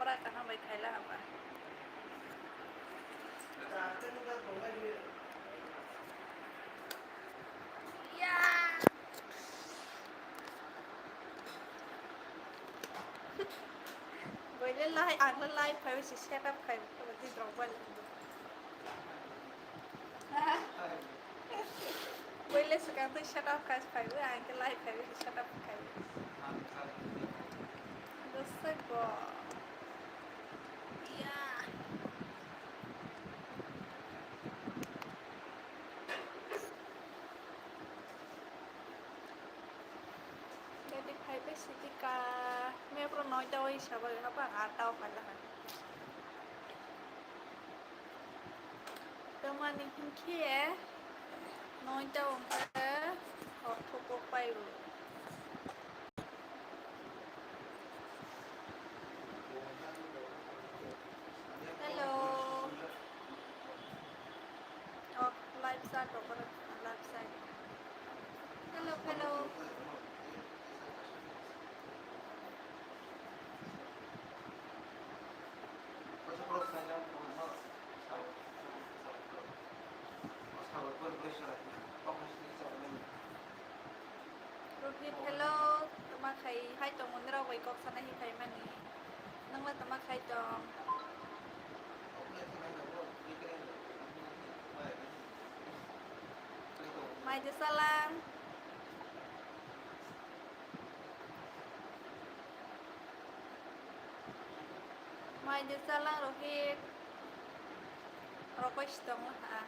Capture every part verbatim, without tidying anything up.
Pura kaham bai khaila haba. Ya. Boile lai, ang le lai phai se set up khai ko di drop bal. Boile swkang twi set up khai phai, ang khe lai phai se set up khai. Dosai bo. Ya. Ready phai bai sidi ka. Me pro noita oi sabai haba ata o kala. Tamani hinkhe noita wngkha hor thubuk pai o. Hello. Oh, live chat open, live chat. Hello, hello. Rohit, hello. Tama khai hai tongo, nirok bai kok sana hi phaimani. Nangla tama khai tong. Mai de salang. Mai de salang Rohit. Rokoi sitong ha.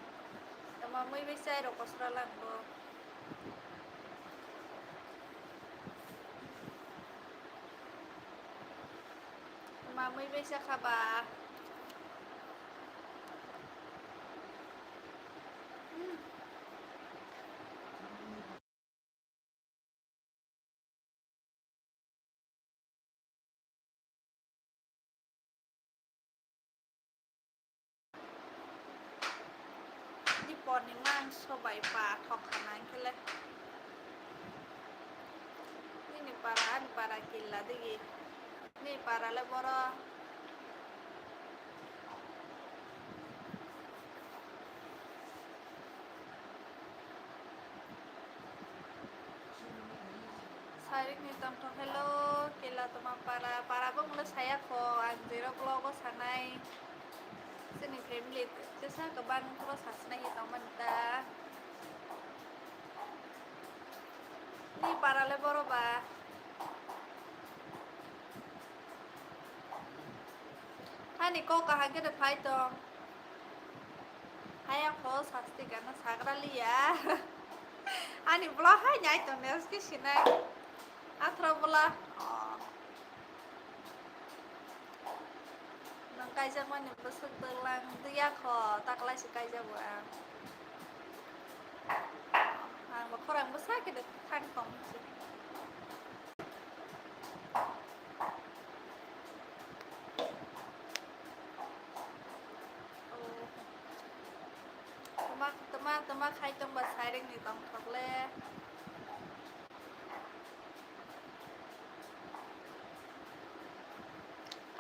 Tama mui bai sai rokosra lang bo. Mamui bai sakha ba. Ni porni mangso bai pa thok khana hwnkhe le. Nini para ani para killa digi. Ni para le boro. Sarik ni tongthok, hello, kila toma para, para bo mula saya kho, ang zero vlog o sanai, sini family, tesa kebang koro sasinai ye tongmani ta. Ni para le boro ba. Hani kok kaham khe de phai tong. Haya kho sasti gana sagra liya. Ani vlog hai nai tong ne uski sinai. Athro vlog. Oh. Nang kaijak mani bwswk dwlang dwya kho, taklai se kaijak bo ang. Ang bo khorang bwsa khe de thang tong si. Oh. Tama, tama, tama khai tong ba sairing ni tong thok le.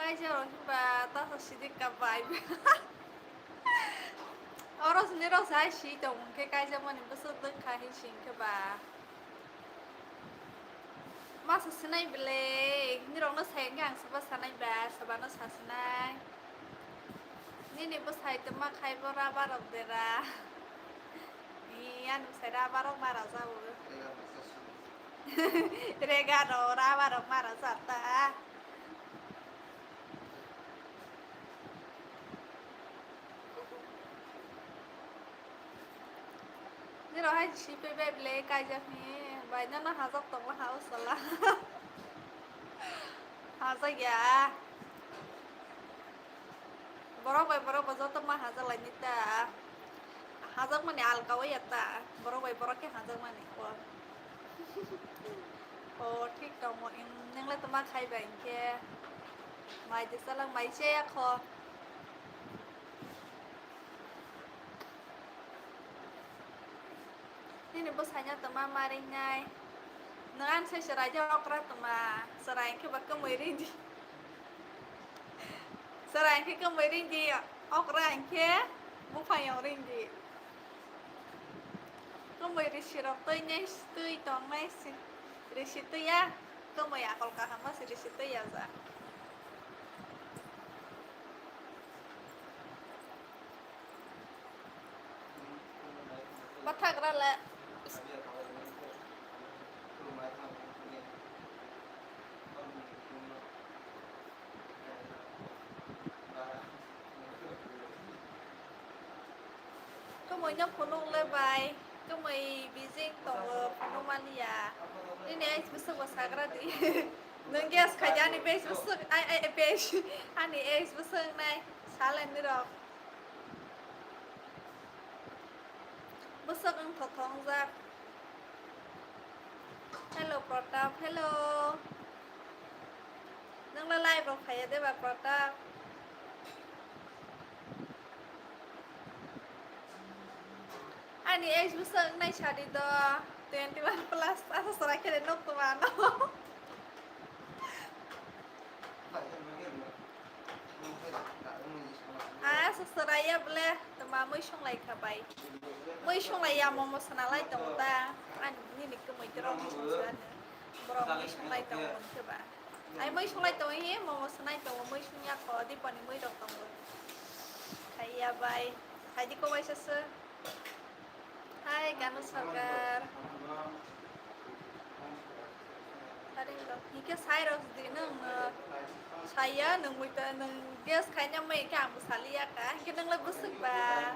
Kaisa rok hinba tasa sidik ka bai. Oro sini rok sai si tong hwnkhe kaisa mani bwswk dwkha hin si hwnkhe ba. Masa sinai bele, nirok no sai hwnkhe ang soba sanai ba, soba no sa sinai. Nini bwsai tongma khai bo rubber rok dera. Ni ani bwsai rubber rok mara jago. Rega rok rubber rok mara jata. Nirok hai sipai bai bele kaijak ni bai no hajak tongma ha o sala. Hajak ya. Borok bai borok bo joto ma hajak lai ni ta. Hajak mani alka o ya ta. Borok bai borok khe hajak mani ko. O thik tongo. Nang le toma khai bai hwnkhe. Mai de salang mai se ya kho. Nini bwsaino tongma ma ringnai. Nwng ani sai chwraida okra tongma. Chwrai hwnkhe ba kwmwi ringdi. Chwrai hwnkhe kwmwi ringdi, okra hwnkhe buphang ringdi. Kwmwi risirok twi nai twi tongnai si, risi twi ya, kwmwi akol kaham o si risi twi ya ja. Bwthagra le. Kwmwi no phunuk le bai, kwmwi bijing tongo, phunuk mani ya. Nini age bwswk bo sagra di. Nwng guess khai di, ani age bwswk, ai, ai, age, ani age bwswk nai, salai ni rok. Bwswk wng thotho wngjak. Hello, Pratap, hello. Nwng le live rok phaiya de ba, Pratap? Ani age bwswk wngnai sadi do, twenty one plus, asa sora khe de nok tuma no. Ah, asa sora ya bole, tuma mui song lai kha bai. Mui song lai ya, momo sana lai tongo ta. Ani nini kwmwi tero mui song sa ano. Borok mui song lai tongo hwn khe ba. Ai mui song lai tongo hi, momo sanai tongo, mui song ya kho, Diponi mui rok tongo. Khai ya bai. Khai di ko bai sa se. Hai, Ganu Sarkar. Tari rok, hike sai rok di nung, uh, saya nung mui ta nung guess khai na mui ka ang sali ya ka, hike nung le bwswk ba.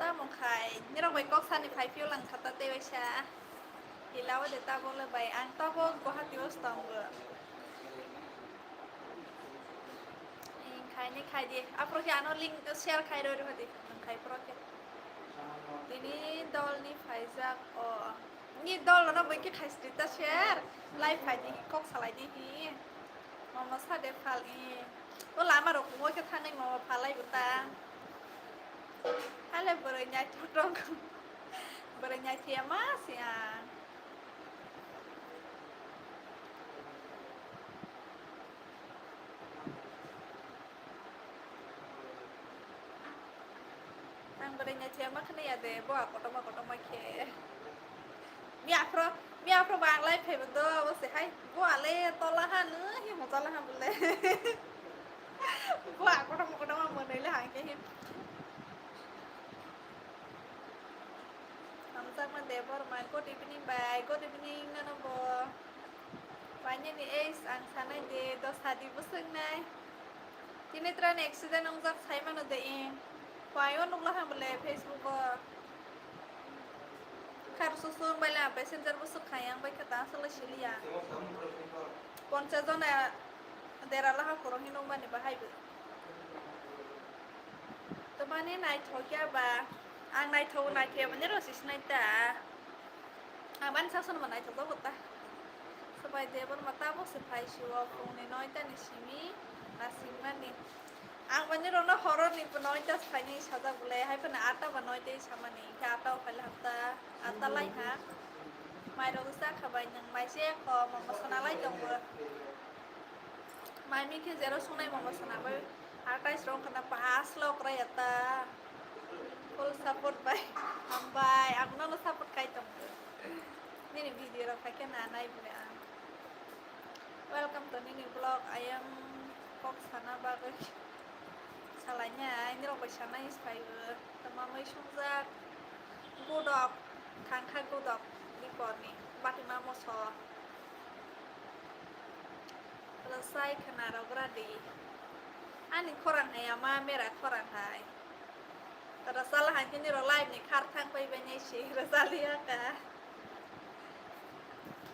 Tamo khai, nirok bai kok sani phai phio lang khata tei waisa. Hila o de tabo le bai, ang tabo Guwahati o tongo. Khai ni khai di, apro khe ano link share khai roi roi di, nung khai pro khe. Tini dol ni phaijak o. Ni dol no bai khe khai sri ta share. Live khai di, kok salai di hi. Mama sa de phal i. O lama rok mo khe thangnai mama phalai bo ta. Ale boroi nyai thotong. Boroi nyai thia ma si ang. Ang bwrwi nya thia ma khna ya de, bo a kotorma kotorma khe. Mi aphro, mi aphro ba ang lai phai bo do, bo se hai, bo ale tola ha nw hi mocha la ha bole. Bo a kotorma kotorma mwnwi le hang khe hi. Hamjakma Debbarma, good evening bai, good evening nono bo. Wainani age ang sanai de, dosa di bwswk nai. Tini train accident wngjak sai mano de in. Phaio nukla ha bole Facebook o. Khar susung bai la passenger bwswk khai ang bai kha ta aswk siliya. Ponchas jona dera laha khoroknwi nukmani bahai bo. Tamani naithok ya ba? Ang naithok naikhe mani rw se sinai ta. Ang bani sasono bo naithok jago ta. Swbai Debbarma tabuk se phai sio phungni noita ni simi nasingmani. Ang bani rokno horoni bo noita phainai sajak bole, hai phano atta ba noita samani, hingkhe atta o phai lai hamta, atta lai ha. Mai rok cha kha bai nwng mai se kho, momo sana lai tongo. Mai mi khe zero sungnai momo sana bai, atta rok khna pass lok rai atta. Full support bai, hambai, ang nono support khai tongo. Nini video rok phai khe na nai bole ang. Welcome to nini vlog. I am kok sana bagwi salainai, nirok bai sanai phaibo. Tama mui sungjak, godok, thangkha godok, biporni, batima moso. Rwchai khna rok radi. Ani khorang hai ama mera khorang hai. Rwchala hai khe nirok live ni khar thang pai bai nai se rwchaliya kha.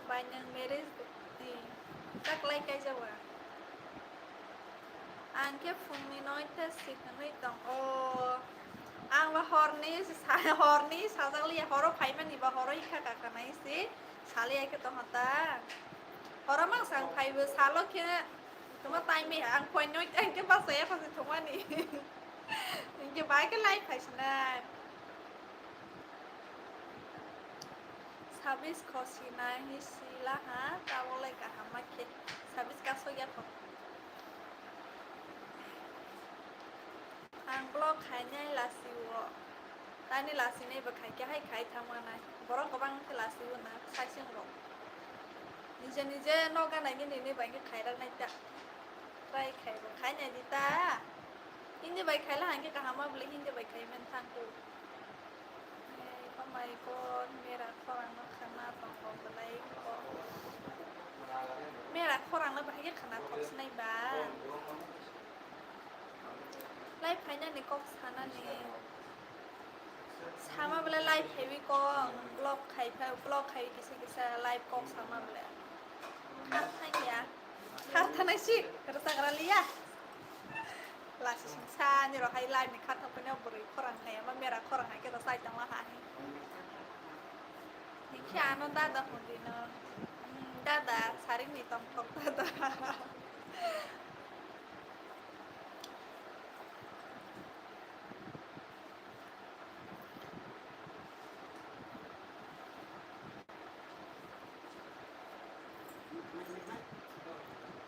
Bai nwng marriage di. Taklai kaijak wa. Ang khe phungni noita si hwnwi tong o. Ang ba horni sa-, horni sajak liya, horo phaimani ba horo hikha kaka nai se. Sali ai khe tongkha ta. Horo mang sang phaibo salo khe tongma time ang phone noi time khe bachaya phai thumani. Hinkhe bai khe lai phai sinai. Sabis khosi nai hi sila ha, tabo lai kaham ma khe. Sabis kasok ya kho. Khainai lasi o. Tani lasi nai bo khai khe hai khai thangma nai. Borok kwbang khe lasi o na saising rok. Nije nije noga nai nini bai khe khai rak nai ta. Try khai bo khai nai di ta. Hindi bai khai la hang khe kaham ma bole hindi bai khai men thang ku. Hey, oh my God, mera khorang no khana tongo belai ko. Mera khorang no bahai khe khana thok sinai ba. Live phainani kok sanani. Sama bole live heavy kok, vlog khai pha, vlog khai kisa kisa live kok sama bole. Kha thang ya. Kha thanai si, rwchak ra liya. Lasi singsa ni rok hai live ni kha thok phano bwrwi khorang khai, ama mera khorang hai khe rw chai tong la ha. Hingkhe ano dada hwndino. Hmm, dada, saring ni tong thok dada.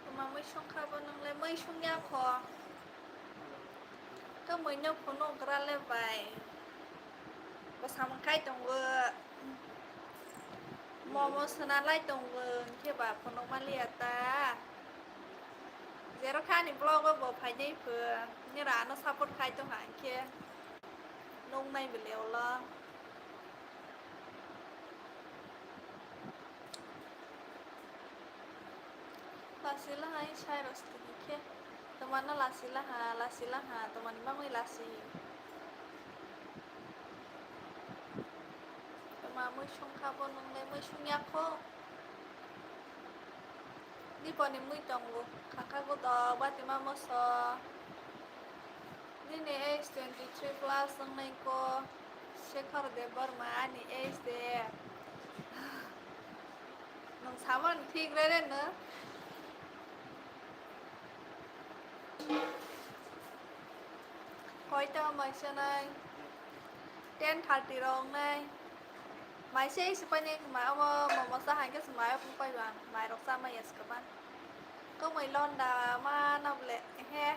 Tuma mui songkha bo nwngle mui songya kho. Khe mui no phunuk gra le bai. Bo samung khai tongo. Momo swnalai tongo, hwnkhe ba phunukma liya ta. Jero khe ani vlog o bo phainai pho, nini rano support khai tongkha, hwnkhe nuknai bele ulo. Lasi lahai sai rwstini khe. Twmano lasi laha, lasi laha, twmani bagwi lasi. Twma mui songkha bo nwngle mui songya kho. Diponi mui tongo, khakha godok, batima moso. Nini age twenty three plus wngnai ko, Shekhar Debbarma ani age de. Nwng samani thik rere no. Hoito maisa nai ten thirty rok nai. Maisa isi paini ma amo momo sa hangke se mai phung pai bang. Mai rok sa mai yes kaban. Kwmwi londa ma na bole he.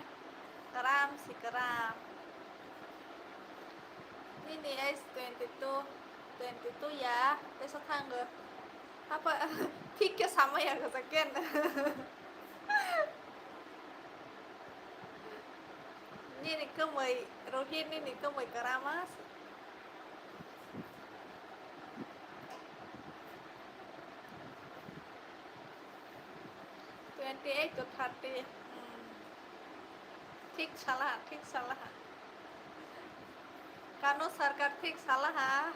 Karam si karam. Nini age twenty two, twenty two ya, tesa thango. Apa, thik khe samaya gajak ken. Nini kwmwi, Rohit nini kwmwi kwrama. Twenty eight to thirty. Hmm. Thik salaha, thik salaha. Kano sarkar thik salaha.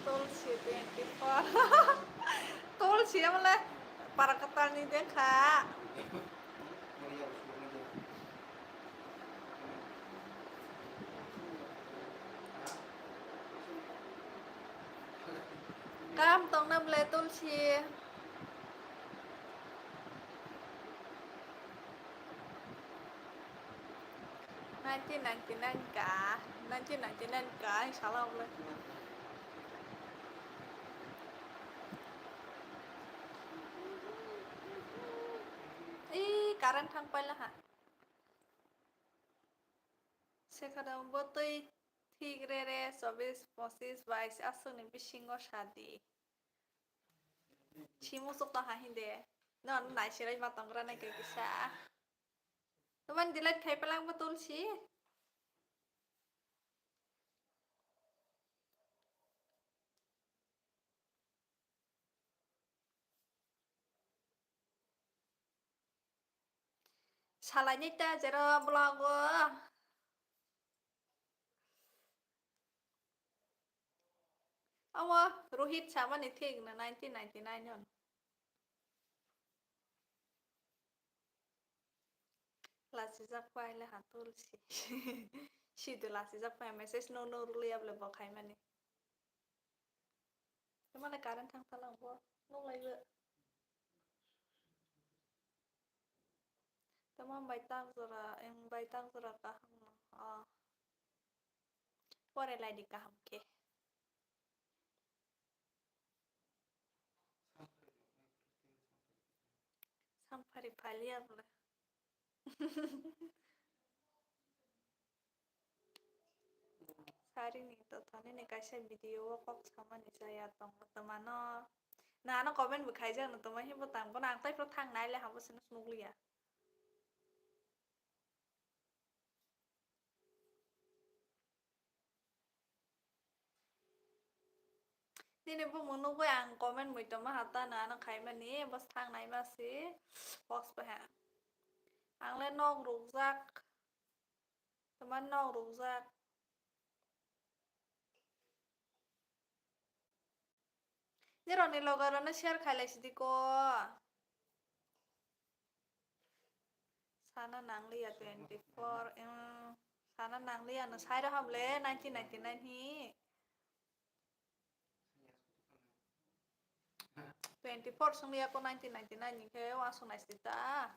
Tulsi twenty four. Tulsi amle para katal ni dengkha. Kam tongna bwle Tulsi. Nineteen ninety-nine ka, nineteen ninety-nine ka, ang sala bwle. Ee, current thang paila ha. Sekhada bo twi thik re re, chobis, pochis, bais aswkni bisingo sadi. Simu chukla ha hinde. No, no, nai sirai ma tongra nai kisa. Tuman delete khai palang bo Tulsi. Salaini ta jero vlog o. Amo Rohit samani thik na nineteen ninety-nine on. Lasijak pai le ha Tulsi. Sido lasijak pai message no no rwliya bole bo khaimani. Tei mane current thang thalang bo nuklaibo. Tamo bai tak jora, em, bai tak jora kaham no. Ah. Pore lai di kaham khe. Phari phaliya bole. Sari ni to thani ni kaisa video o kok samani chaya tong tongmano. Na ano comment bo khaijak no tongma hibo tang bono ang tai phro thang nai le habo sino swnukliya. Nini bumung nugwi ang comment muitoma hatano ano khaimani, bwswk thang naima si box bai ha. Ang le nok rukjak, toma nok rukjak. Nirokni loge rokno share khailai sidi ko. Sana nangliya twenty four, em, sana nangliya no sai rw ham le nineteen ninety nine hi. Twenty four swngliya ko nineteen ninety nine ni khe uansuk nai sidi ta.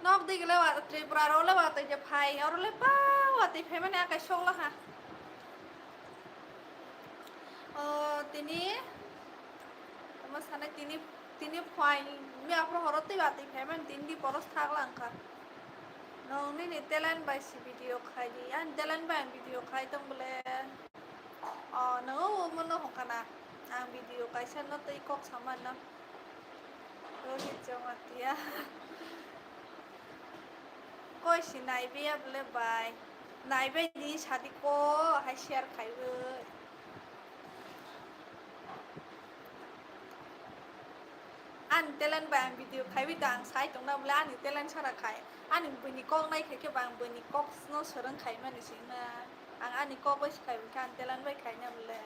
Nok digi le wa Tripura ro le watwi je phai, oro le ba watwi phaimani akai sok lakha. O tini, tamo sanai tini, tini phai, mi aphuru horo twi watwi phaimani tini di boros thak langkha. Nong nini talent bai si video khai di, ani talent bai ang video khai tong bole. O, nongo omono hongkha na. Ang video kaisa no tei kok samano. Rohit Jamatia. Koi si naibe ya bole bai. Naibe ni sadi ko hai share khaibo. Ani talent bai ang video khaiwi ta ang sai tongna bole ani talent sara khai. Ani buini kok nai khe khe ba ang buini kok no swrwng khaimani sima. Ang ani kok bai swkaiwi khe ang talent bai khaina bole.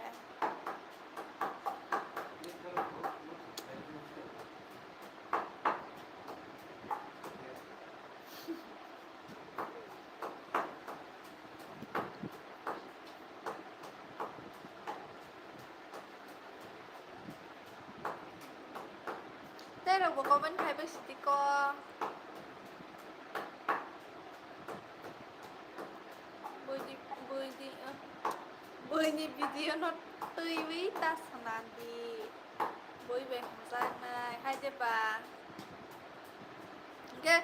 Tei rokbo comment khai bai sidi ko. Buini, buini, buini video no twiwi ta sana di. Bui bai hamjaknai hai de ba. Hingke,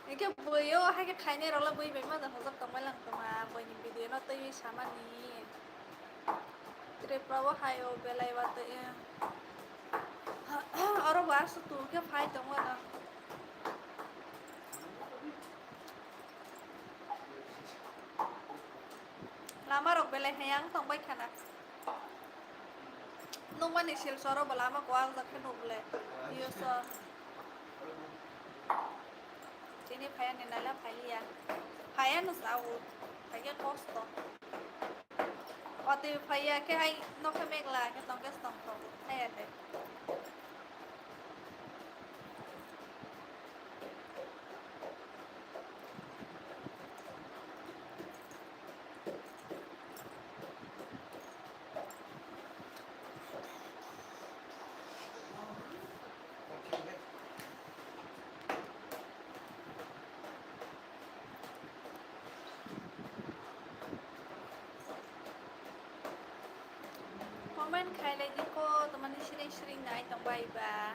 hingke bui o hai khe khainai rok le bui bai ma da hamjak tongmai lang tongma. Buini video no twiwi samani. Tripura o hai o belai watwi, eh. Oro bo aswk tung khe phai tongo no. Lama rok belai hai ang tong bai khana. Nukmani Silchar o bo lama kwchak khe nuk le. Iyo so. Tini phaiya ni naila phailiya. Phaiya no sao. Phaikhe kosto. Watwi phaiya khe hai nokha megla khe tongkhe tongthok phaiya khe. Comment khailai di ko, tamani siring siring nai tong bai ba.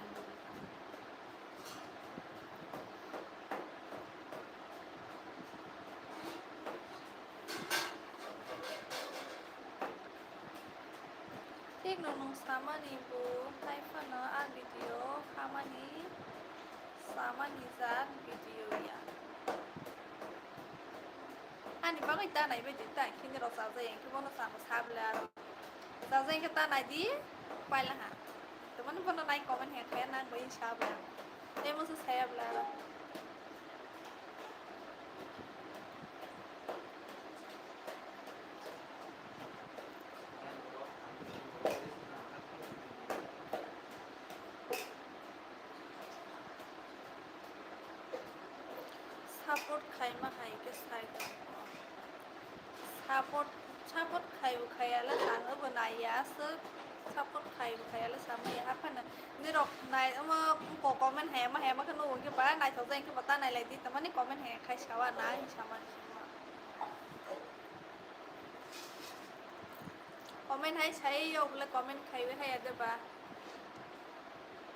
Thik no nwng samani bo, hai phano a video khamani samani jat video ya. Ani bagwi ta nai bai di ta, kini rok chajai, ang khe bono chama sabla aro. Chajai khe ta nai di, paila ha. Tamani bono nai comment he khe nang bai sabla. Tei mo se saya bla aro. Support khaima hai khe sai tongo. Support, support khai bo khaiya le, ang bo naiya aswk. Support khai bo khai ale samai ha phano. Nirok nai omo ko comment hai ma hai ma kheno hwnkhe ba naithok jai khe ba ta nai lai di tamani comment hai khai sawa na hin samani. Comment hai sai yo bole comment khai we hai ade ba.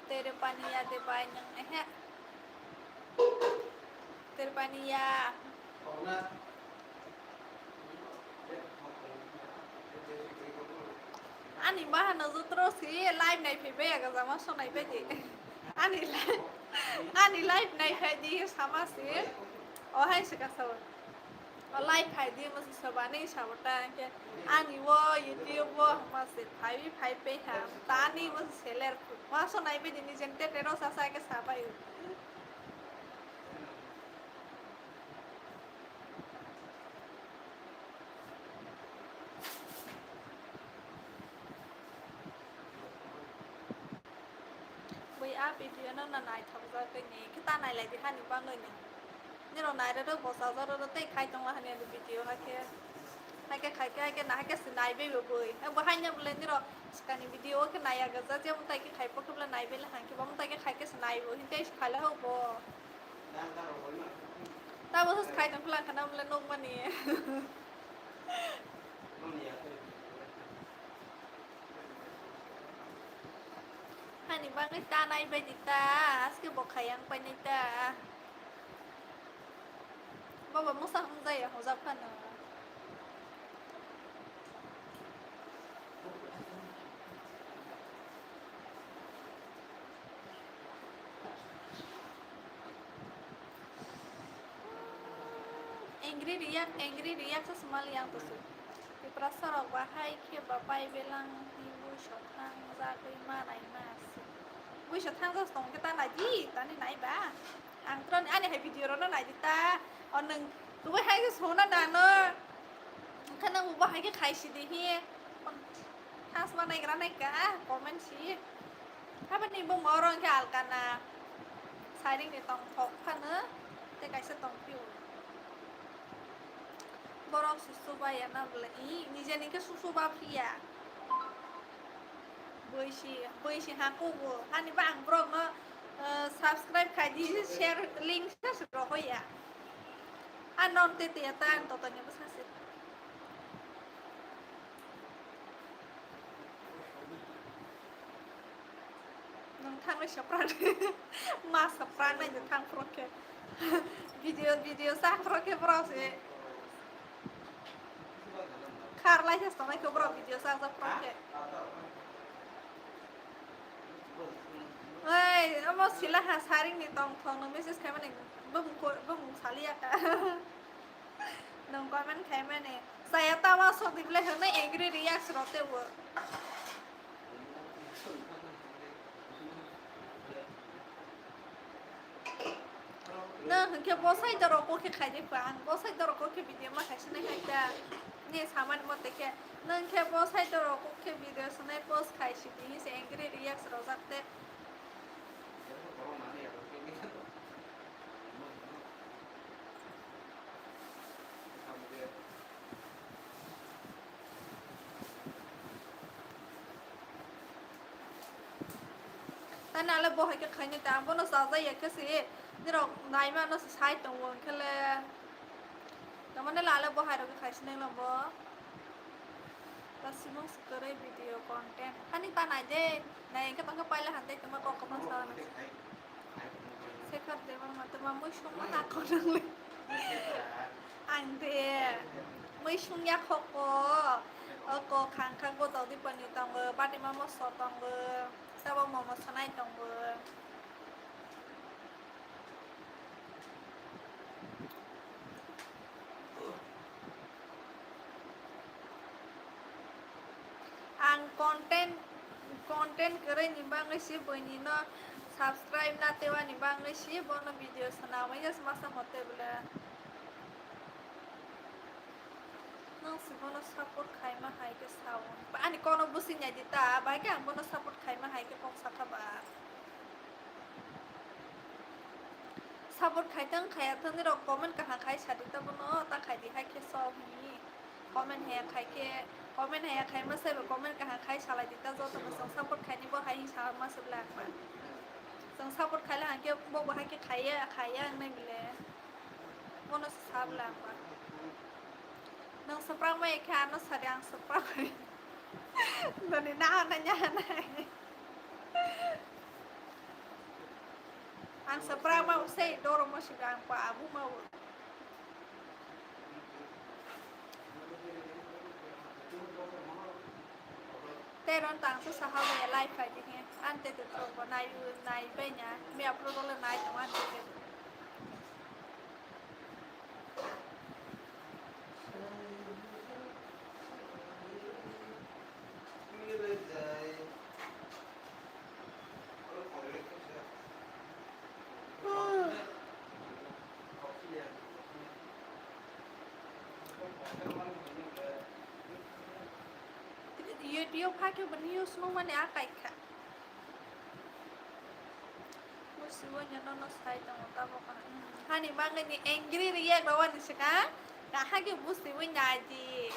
Tere pani ya de bai nang ehe. Tere pani ya. Ani bahano jutro si live nai phai bai aga jama sonai bai di. Ani live, ani live nai phai di sama si. O hai se ka sao. O live phai di mo si sobani sabo ta ke. Ani wo YouTube wo mo si phai phai pe ha. Tani mo si seller. Mo sonai bai di ni jente tero sa sa ke sabai. Bui a video no na naithokjak tei ni khe ta nailai di hani bagwi ni. Nirok nairok rok bo chajak rok tei khai tongla hani ani video hakhe. Hakhe khai khe hakhe na hakhe se naibai bo bui. Bo haino bole nirok swkangni video o khe naiya gaja je mutai khe khai pokhe bole naibai le hangkhe bo mutai khe khai khe se naibo hinte se khaila hok bo. Tabo se khai tong khwlang khana bole nokmani. Hani bagwi ta naibai di ta, aske bo khai yang painai ta. Baba mwsa hwnjaya hojak phano. Angry React, Angry React se smal yang to su. Tiprasa rok bahai khe ba pai belang hi buiso thang jagwi ma nai ma se. Buiso thang jak tong khe ta nai di, tani nai ba. Ang tron ani hai video rok no nai di ta. O nwng kubui hai se sona nano. Wngkha nang bo hai khe khai si di hi. Thang sma nai gra nai ka comment si. Habani bo moro wngkhe alkana. Siring ni tong thok phano. Tei kaisa tong phio. Borok susu ba ya na bwle. I, nije ni khe susu ba phiya. Boisi, boisi ha kugo. Hani ba ang borok no, eh, subscribe khai di, share, link se se rohoya. Ha non te te ta ang toto ni bwsa se. Nung thangwi sapran. Ma sapran nai thang phro khe. Video, video sa phro khe bro se. Khar lai se tonai khe bro video sa sa phro khe. Oi, amo sila ha saring ni tong thong no message khai mani bum ko, bum saliya ka. Nung comment khai mani. Saya tawa sok di bole hwnwi angry react rok tei bo. Nung hwnkhe bo side rok khe khai di pha, ang bo side rok khe video ma khai sinai khai ta. Ni samani mote khe nung khe bo side rok khe video sinai post khai si di se angry react rok jak te. Tani ale bo hai khe khaini ta, ang bono chajak ya khe se, nirok naima no se sai tongo hwnkhe le. Tamani le ale bo hai rok khe khai sinai lo bo. Ta simong se kwrwi video content. Hani ta nai de, nai hwnkhe tongkhe paila han tei tongma kok kwbang sa. Sekhar Debbarma tongma muisung ma ha kono le. Ang de muisung ya khoko. O kok khang khang bo dodi pani tongo, bati ma moso tongo, sabo momo sanai tongo. Ang content, content kwrwi ni bagwi si buini no subscribe na tewa ni bagwi si bono video sana wngya masa hote bwle. Nang si bono support khaima hai khe sao. Ani kono busi nyai di ta, bai khe ang bono support khaima hai khe kok sakha ba. Support khai tong khaya tong nirok comment kaham khai sadi ta bono ta khai di hai khe so hwnwi comment he khai khe Comment haya khai ma sebo, comment kaham khai salai di ta, joto no chwng support khai ni bo hai sa ma se bla ma. Chwng support khai la hangke bo bo hai khe khaiya, khaiya ang nai bile. Bono sa bla ma. Nang saprak ma khe ano sari ang saprak. Doni na na nya na. Ang saprak ma usai doro mo si ang pa abu ma. Teron tangsa saha bai live phai di khe. Ante te to bo nai, nai bai nya. Mi upload le nai tong ante te. YouTube hakhe bo news nung mani akai kha. Bo sibo nya nono sai tongo tabok. Hani mangni angry react rawani sika. Kahage bo sibo nya di.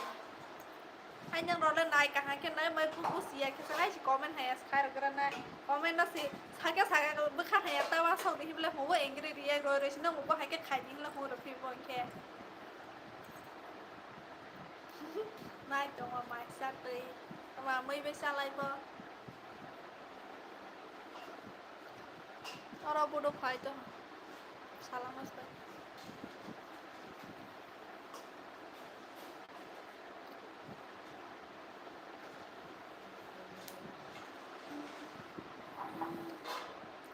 Hai nang role nai kaham khe nai mai bu bu siya khe hai si comment hai as khai rok gra nai comment no si sake sake bwkha hai ta wa sok di himle hubo angry react roi roi si nang bo hai khe khai di himle hu rok phi bo khe. Nai tongo mai sa twi ma mui bai salai bo. Oro bodo phai to. Salama sai.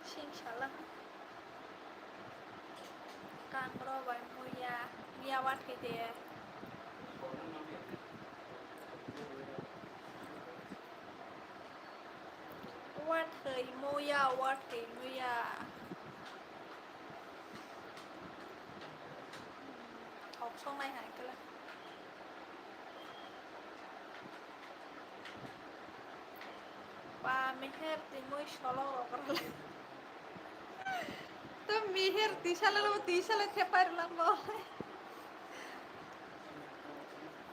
Sing sala. Kangro bai muya, muya wathai de. Wathai muya, wathai muya. Thok songnai hai khe. Ba meher twi mui solok rok rwle. To meher twi sale lo twi sale thepai rwlang bo.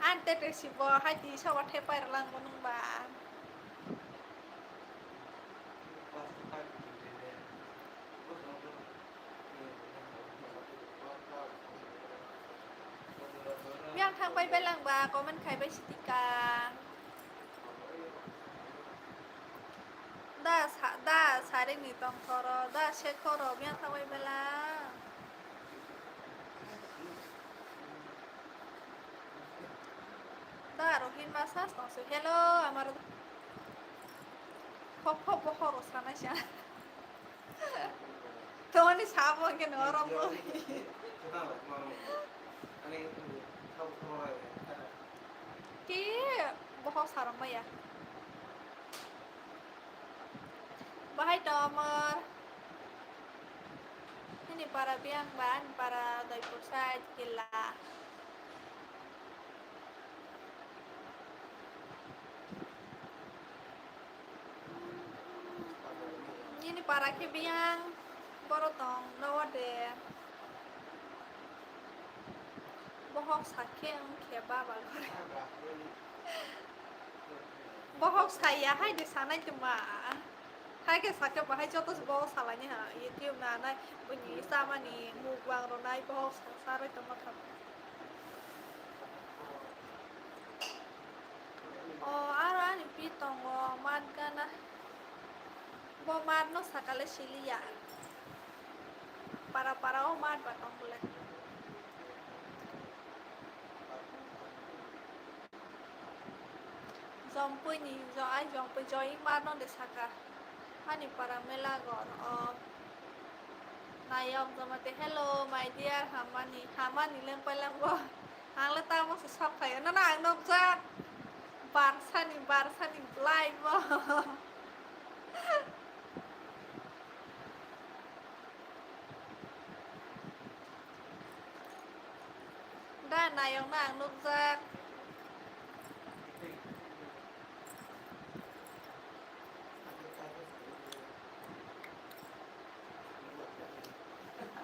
Ante te si bo hai twi sa wa thepai rwlang bo nung ba. Yang thang pai belang ba comment khai bai sitika. Da sa, da sari ni tong thoro, da se thoro, yang thang pai belang. Da rohin ma sas tong se. Hello, amar. Khok khok bo horo sanai sa. Toni sabo hwnkhe no oro bo. Ki bohok sarok maya. Bahai tomor. Ini para biang ban, para doi pursa jila. Nini para khe biyang borok tong nogo de. Bohok sakhe wngkhe baba gore. Bohok saya hai de sanai tongma. Hai khe sakhe bahai joto se bohok salaini ha. YouTube nanai, buini chamani, mukbang rwnai, bohok sa-, sarwi tongma kha. O, aro ani pi tongo, mat gana. Bo mat no sakale siliya. Para para o mat ba tong bole. Jompui ni, jo-, ai jompui joying mat no de saka. Ani para mela gor o. Nayok jomate, hello, my dear, hamani, hamani lengpai langbo. Ang le tamo se sok phaio, nono ang nukjak. Barsani, barsani bwlai bo. Da nayok no ang nukjak.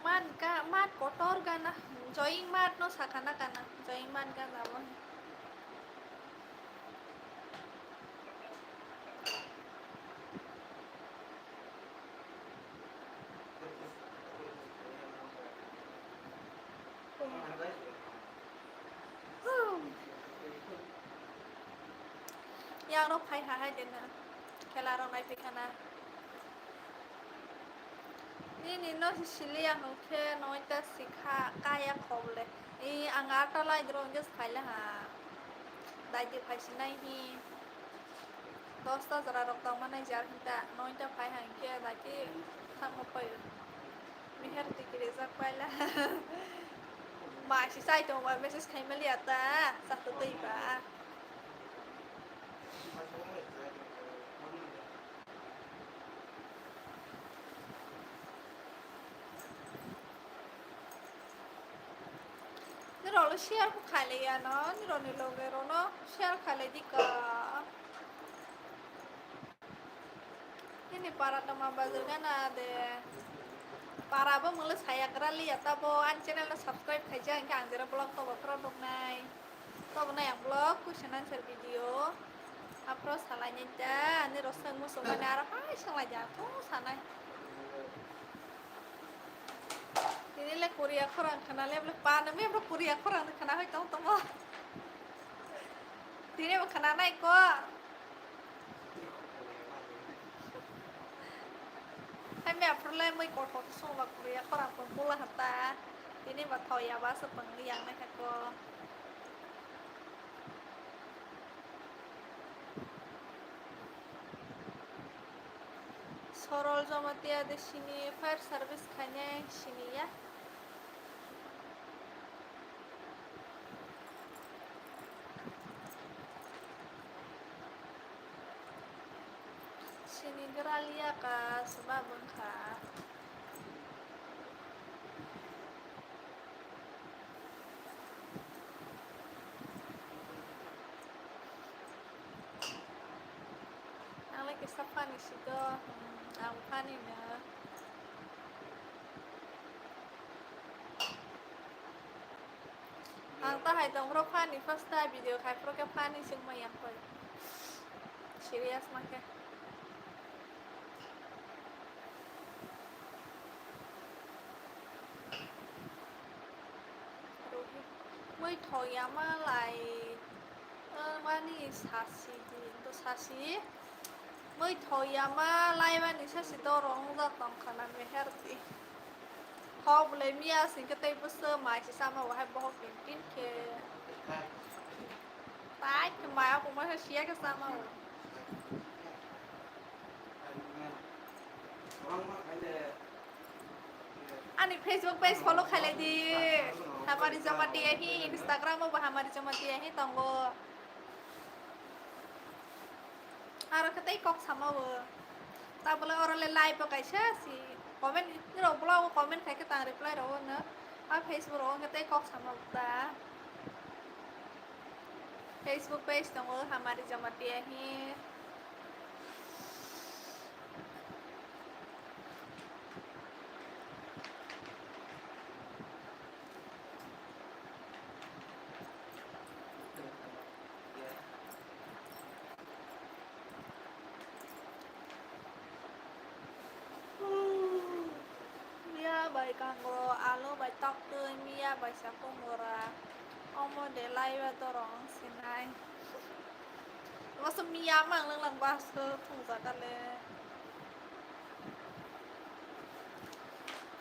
Mat ga, mat kotor gana, joying mat no sakana kana, joying mat gana bo. Yang rok phai ha hai de na. Khela rok nai phai khana. Nini no si sili ya hwnkhe noita sikha kaya khoble. I ang atta lai dro hwnkhe phaila ha. Daidi phai sinai hi. Dosta jora rok tong manai jar hinta noita phai ha hwnkhe daidi thangma pai. Meher tikiri jak paila. Ma si sai tong ba message khai mali ata. Sa to tei ba. Nirok le share kho khailai ya no, nirok ni loge rok no share khailai di ka. Nini para tongma bazar gana de. Para bo mungla saya gra liya tabo ani channel no subscribe khaijak hwnkhe ang jera vlog tobo khoro nuknai. Tobo nai ang vlog question answer video aphro salai nai ta ani rosong musong mani aro hai sanglai ja thung sanai. Tini le Korea khorang khana le bole pa no me bro Korea khorang khana hoi tong tong. Tini bo khana nai ko. Hai me aphuru le mui kothok sung ba Korea khorang pung bula hata. Tini ba thoi ya ba se pung yang nai ko. Sorol Jamatia de sini fire service khainai sini ya. Sini gra liya ka seba bwngkha. Ang le kisa funny si do, hmm, ang funny no. Ang ta hai tong bro funny, first time video khai pro ke funny sing ma yang koi. Serious ma ke. Mui thoya ma lai, eh, mani sasi di, to sasi. Mui thoya ma lai mani sasi dorong ja tong khana meher di. Hok bole miya sing ke tei bwswk mai se sama bo hai bohok tin tin khe. Tai khe mai ako ma siya ke sama bo. Ani Facebook page follow khailai di. Hamari Jamatia hi, Instagram o bo Hamari Jamatia hi tongo. Aro khe tei kok sama o. Ta bole oro le live o kaisa si comment ni rok blog o comment khai khe tang reply rok o no. A Facebook rok o khe tei kok sama o ta. Facebook page tongo Hamari Jamatia hi. Miya bai kangro, alu bai toktwi, miya bai sakumura. Omo de laiba dorong sinai. Masa miya mang lang lang baso thungjakale.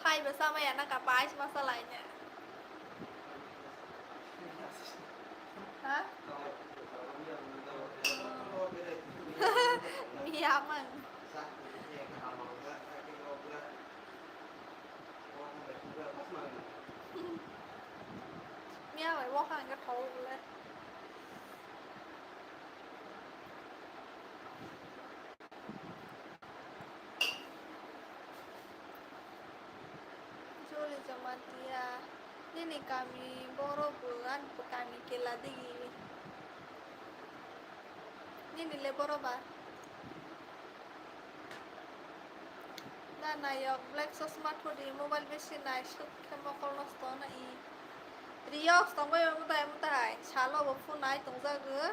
Phaibo samaya na ka pais masa laina. Ha? Miya mang. Miya bai wokha hwnkhe thogo bole. Joli Jamatia, nini kami borok bo ani kami kela digi. Nini le borok ba? Na nayok black chosma thudi mobile besi naisuk khe mokol nosto na i. Riyok tongbai mutai mutai salo bo phone nai tongjago.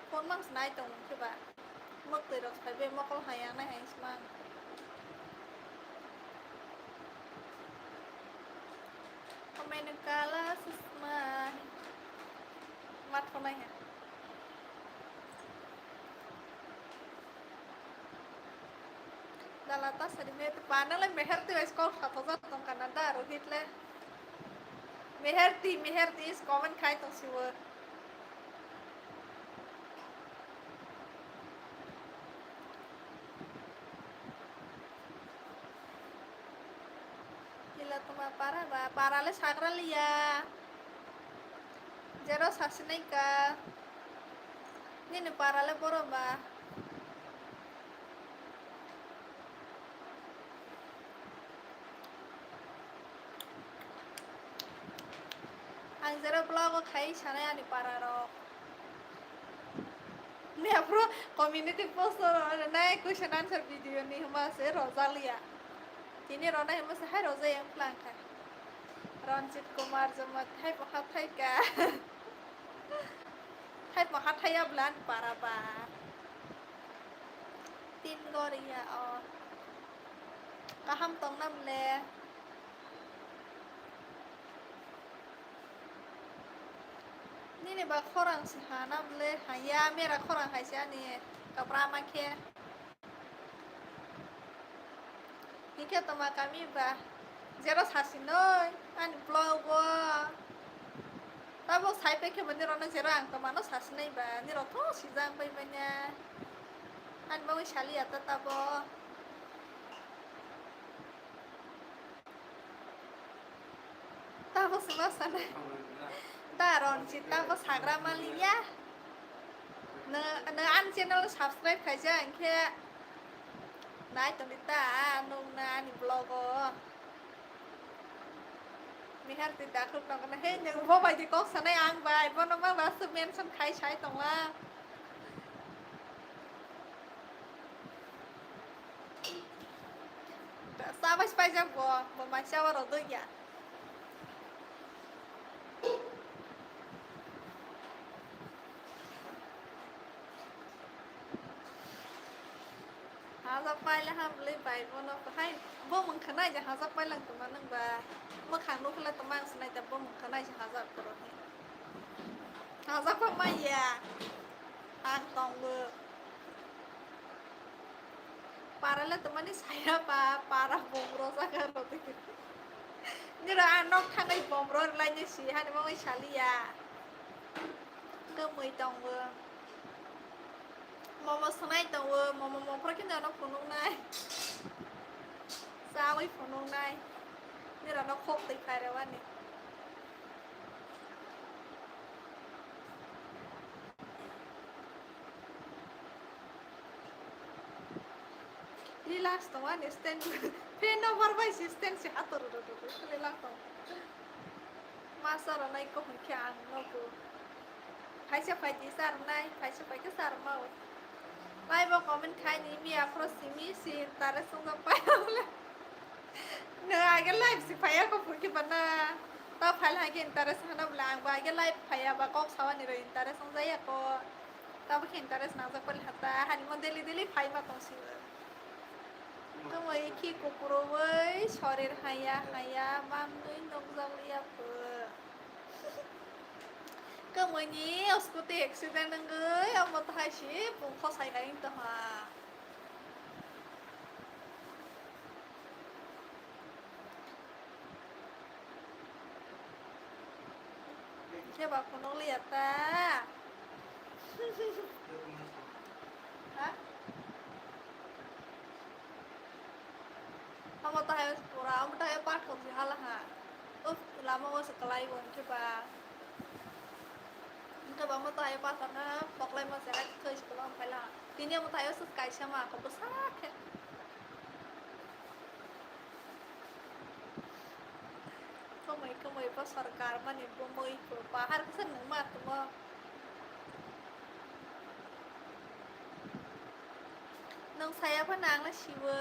Phone mang se nai tong khe ba. Mwktwi rok sai be mokol hai ya nai hai se mang. Omen kala chosma. Mat phone nai ha. Jala ta sari me pa nang le meher ti wes kok sa thoja tong kana da Rohit le. Meher ti, meher ti is comment khai tong siwo. Kila toma para ba, para le sagra liya. Jero sasinai ka. Nini para le boro ba. Ang jero vlog o khai sanai ani para rok. Ni aphuru community post o rwnai question answer video ni hwnba se rojak liya. Tini rwnai hwnba se hai rojak yang phlang kha. Ranjit Kumar Jamatia hai bo hathai ka. Hai bo hathai ya bwla ani para ba. Tin gor ya o. Kaham tong nam le. Nini ba khorang se ha na bwle, ha ya, mera khorang hai se ani kapra ma khe. Hingkhe toma kami ba, jero sasinoi ani vlog o. Tabuk sai pe khe bo nirok no jero ang toma no sasinai ba, nirok tho sijak bai manya. Ani bagwi sali ya ta tabuk. Tabo sima sana. Da Ranjit, tabo sagra maliya. Nw, nw ani channel subscribe khaija, hingkhe nai tongdi ta, nung na ani vlog o. Mihar ti dakhuk tongkha na, he, nung bo bai di kok sanai ang bai, bono ma ba su mention khai sai tongla. Sabai paijak bo, bo mai sawa rw doi ya. Hajak paila ha bwlwi bai bono hai bo mung khwnai je hajak pailang tongma nang ba. Mwkhang nukla tongma ang sinai da bo mung khwnai je hajak poro he. Hajak pa maya. Ang tongo. Para le tongmani saya pa, para bomro jaga rw twi. Nira a nok thangai bomro rwlaini si hani mangwi saliya. Kwmwi tongo. Momo swnai tongo, momo mokro khe nono phunuknai. Chawi phunuknai. Nira no khok twi khairewani. Relax tong ani stand. Fan no bar bai si stand si hator ro ro ro relax tong. Masa ro nai ko hwn khe ang no ko. Phaisa phai di sar nai, phaisa phai khe sar ma o. Bai bo comment khai ni mi aphro simi si tare sung pai. Nw age live si phaiya ko phurki bana. Ta phai hai khe interest hana bwle ang ba age live phaiya ba kok sawani rw interest wng jaya ko. Tabo khe interest nangjak pali hata hani mo daily daily phai ma tong si. Kwmwi khi kupuro oi sorir haya haya manwi nukjak liya pho. Kwmwi ni scooty accident wngwi omo to hai si bung khosai hai wng tongha. Khe ba phunuk liya ta. Ha? Omo to hai pura, omo to hai pathor si hala ha. Uf, lama o se kalai bo hwnkhe ba. Hwnkhe ba omo to hai pathor na poklai ma se hai thoi se kwbang phai la. Tini omo to hai o se kaisa ma kho bwsa khe. Kwmwi kwmwi bosor karmani bumui pahar kisa nungma tongmo. Nwng saya phano ang no siwo.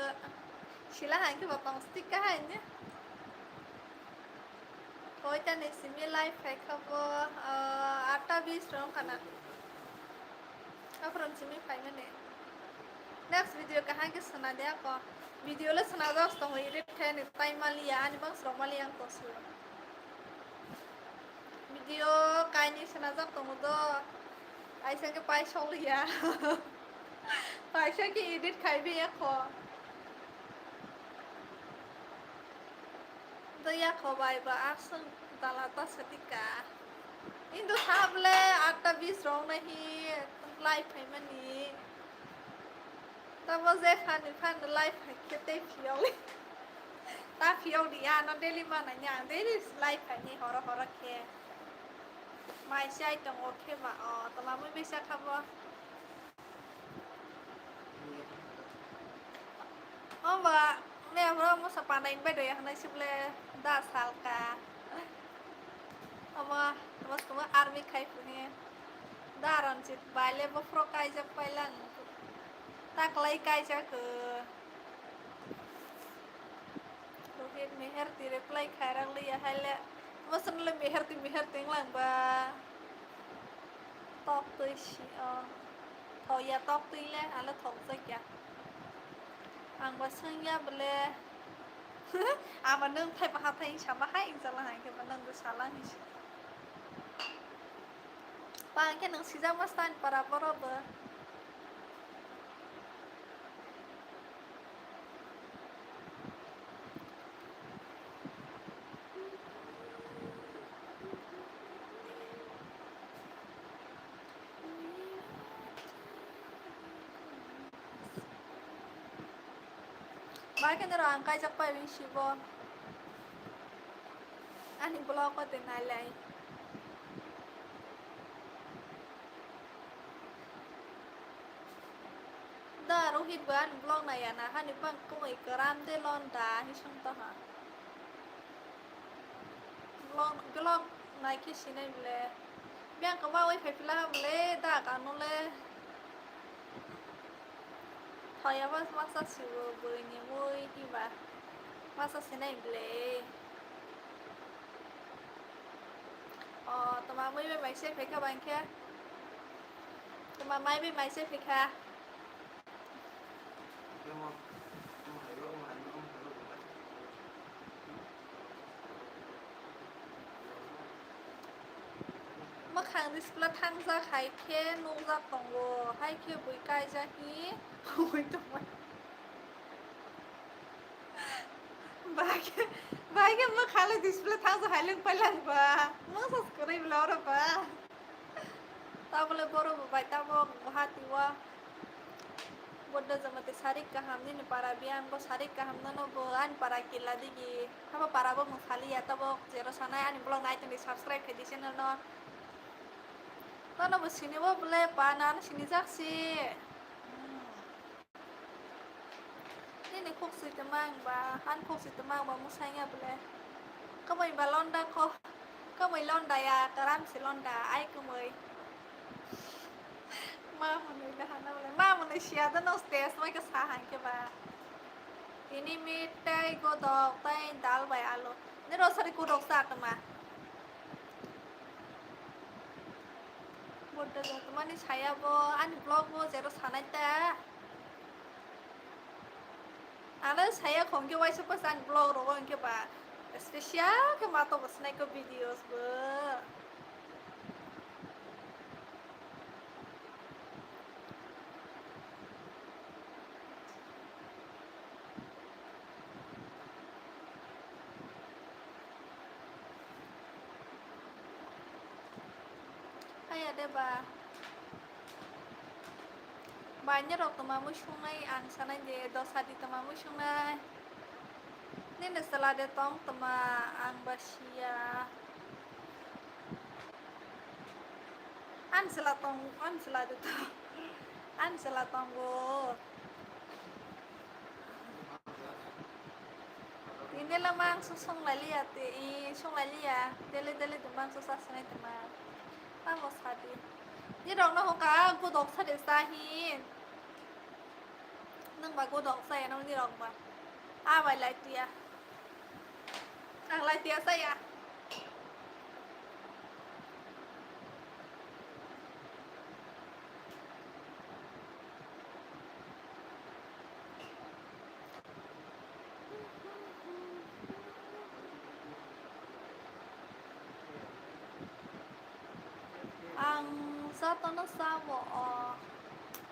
Sila hai khe bo tong stick ka hai ne. Koita ni simi live phaikha bo, ah, atta bis rok kana. Aphuru simi phaimani. Next video kaham khe swnadi ako. Video le swnajak tongo, edit khe ni time maliya, ani bang srok maliya ang tosu. Video kainwi swnajak tongo do. Aisa khe paisok liya. Paisa khe edit khaibi ako. Tei yakho bai ba aswk dala ta sadi ka. Hindu sabole atta bis rok nahi live phaimani. Tamo je phani phani live phai khe tei phiyok. Ta phiyok di ano daily manai ni ang daily live phaini horo horo khe. Mai sai tongo khe ba o toma mui bisa khabo. Omo, ne, omo, omo sa panda in bai doya hwnwi sible da salka. Omo, omo, omo army khai phuni. Da Ranjit bai le bophro kaijak pailang. Taklai kaijak, uh. Rohit Meherti reply khairak liya hai le. Masang le Meherti, Meherti wnglang ba. Tok twi si, o. Thok ya tok twi le, ale thok jak ya. Ang ba swng ya bole. Ama nwng thai paha thai sama hai wng jala hai khe ba nwng bo sala hai si. Pa hwnkhe nwng sijak ma stani para borok bo. Bai khe norok ang kaijak pai wng sibo. Ani vlog o tei nai lai. Da Rohit bo ani vlog nai ya na, hani bang kwmwi kwram de lon da, hi song to ha. Vlog, vlog nai khe sinai bole. Biyang kwma wi phai phila ha bole, da kano le. Thoya bas masa sibo bwrwi ni mui hiba. Masa sinai bole. O, toma mui bai mai se phaikha bang khe. Toma mai bai mai se phaikha. Mwkhang display thangjak hai khe nukjak tongo, hai khe bui kaijak hi ui tongmani. Bahai khe, bahai khe mwkhang le display thangjak hai lwng pailang ba. Mungsa se kwrwi bwla oro ba. Tabole borok bo bai tabok Guwahati o Boddo Jamatia sarik kaham nini para biyang bo sarik kaham nono bo ani para kila digi. Habo para bo mung saliya tabok jero sanai ani vlog nai tongdi subscribe khaidi channel no. Nono bo sini bo bole pa nang sinijak si. Hmm. Nini khuk swi tongma ang ba, ani khuk swi tongma ang ba mwsang ya bole. Kwmwi ba londa kho, kwmwi londa ya, kwram se londa, ai kwmwi. Ma hwnwi da hana bole, ma hwnwi siya da no stage mai khe sa hai khe ba. Tini mit tei godok tei dal bai alu. Ni rosari godok sa tongma. Boddo jotmani saya bo, ani vlog bo jero sanai ta. Ano saya khong khe waisa pas ani vlog rogo hwnkhe ba special khe ma to bo snai ko videos bo. Haya de ba. Bainirok toma muisungnai ang sanai de, dosa di toma muisungnai. Nini chwla de tong toma ang ba siya. Ani chwla tong, ani chwla de tong. Ani chwla tongo. Tini le mangso song lai liya, te, i, song lai liya. Dele, dele de mangso sa sinai tongma. Tamo sadi. Nirok no hoka, godok sa de sa hin. Nang ba godok sa ya, nang nirok ba. A bai lai tiya. Ang lai tiya sa ya. Ang sa tono sa bo o.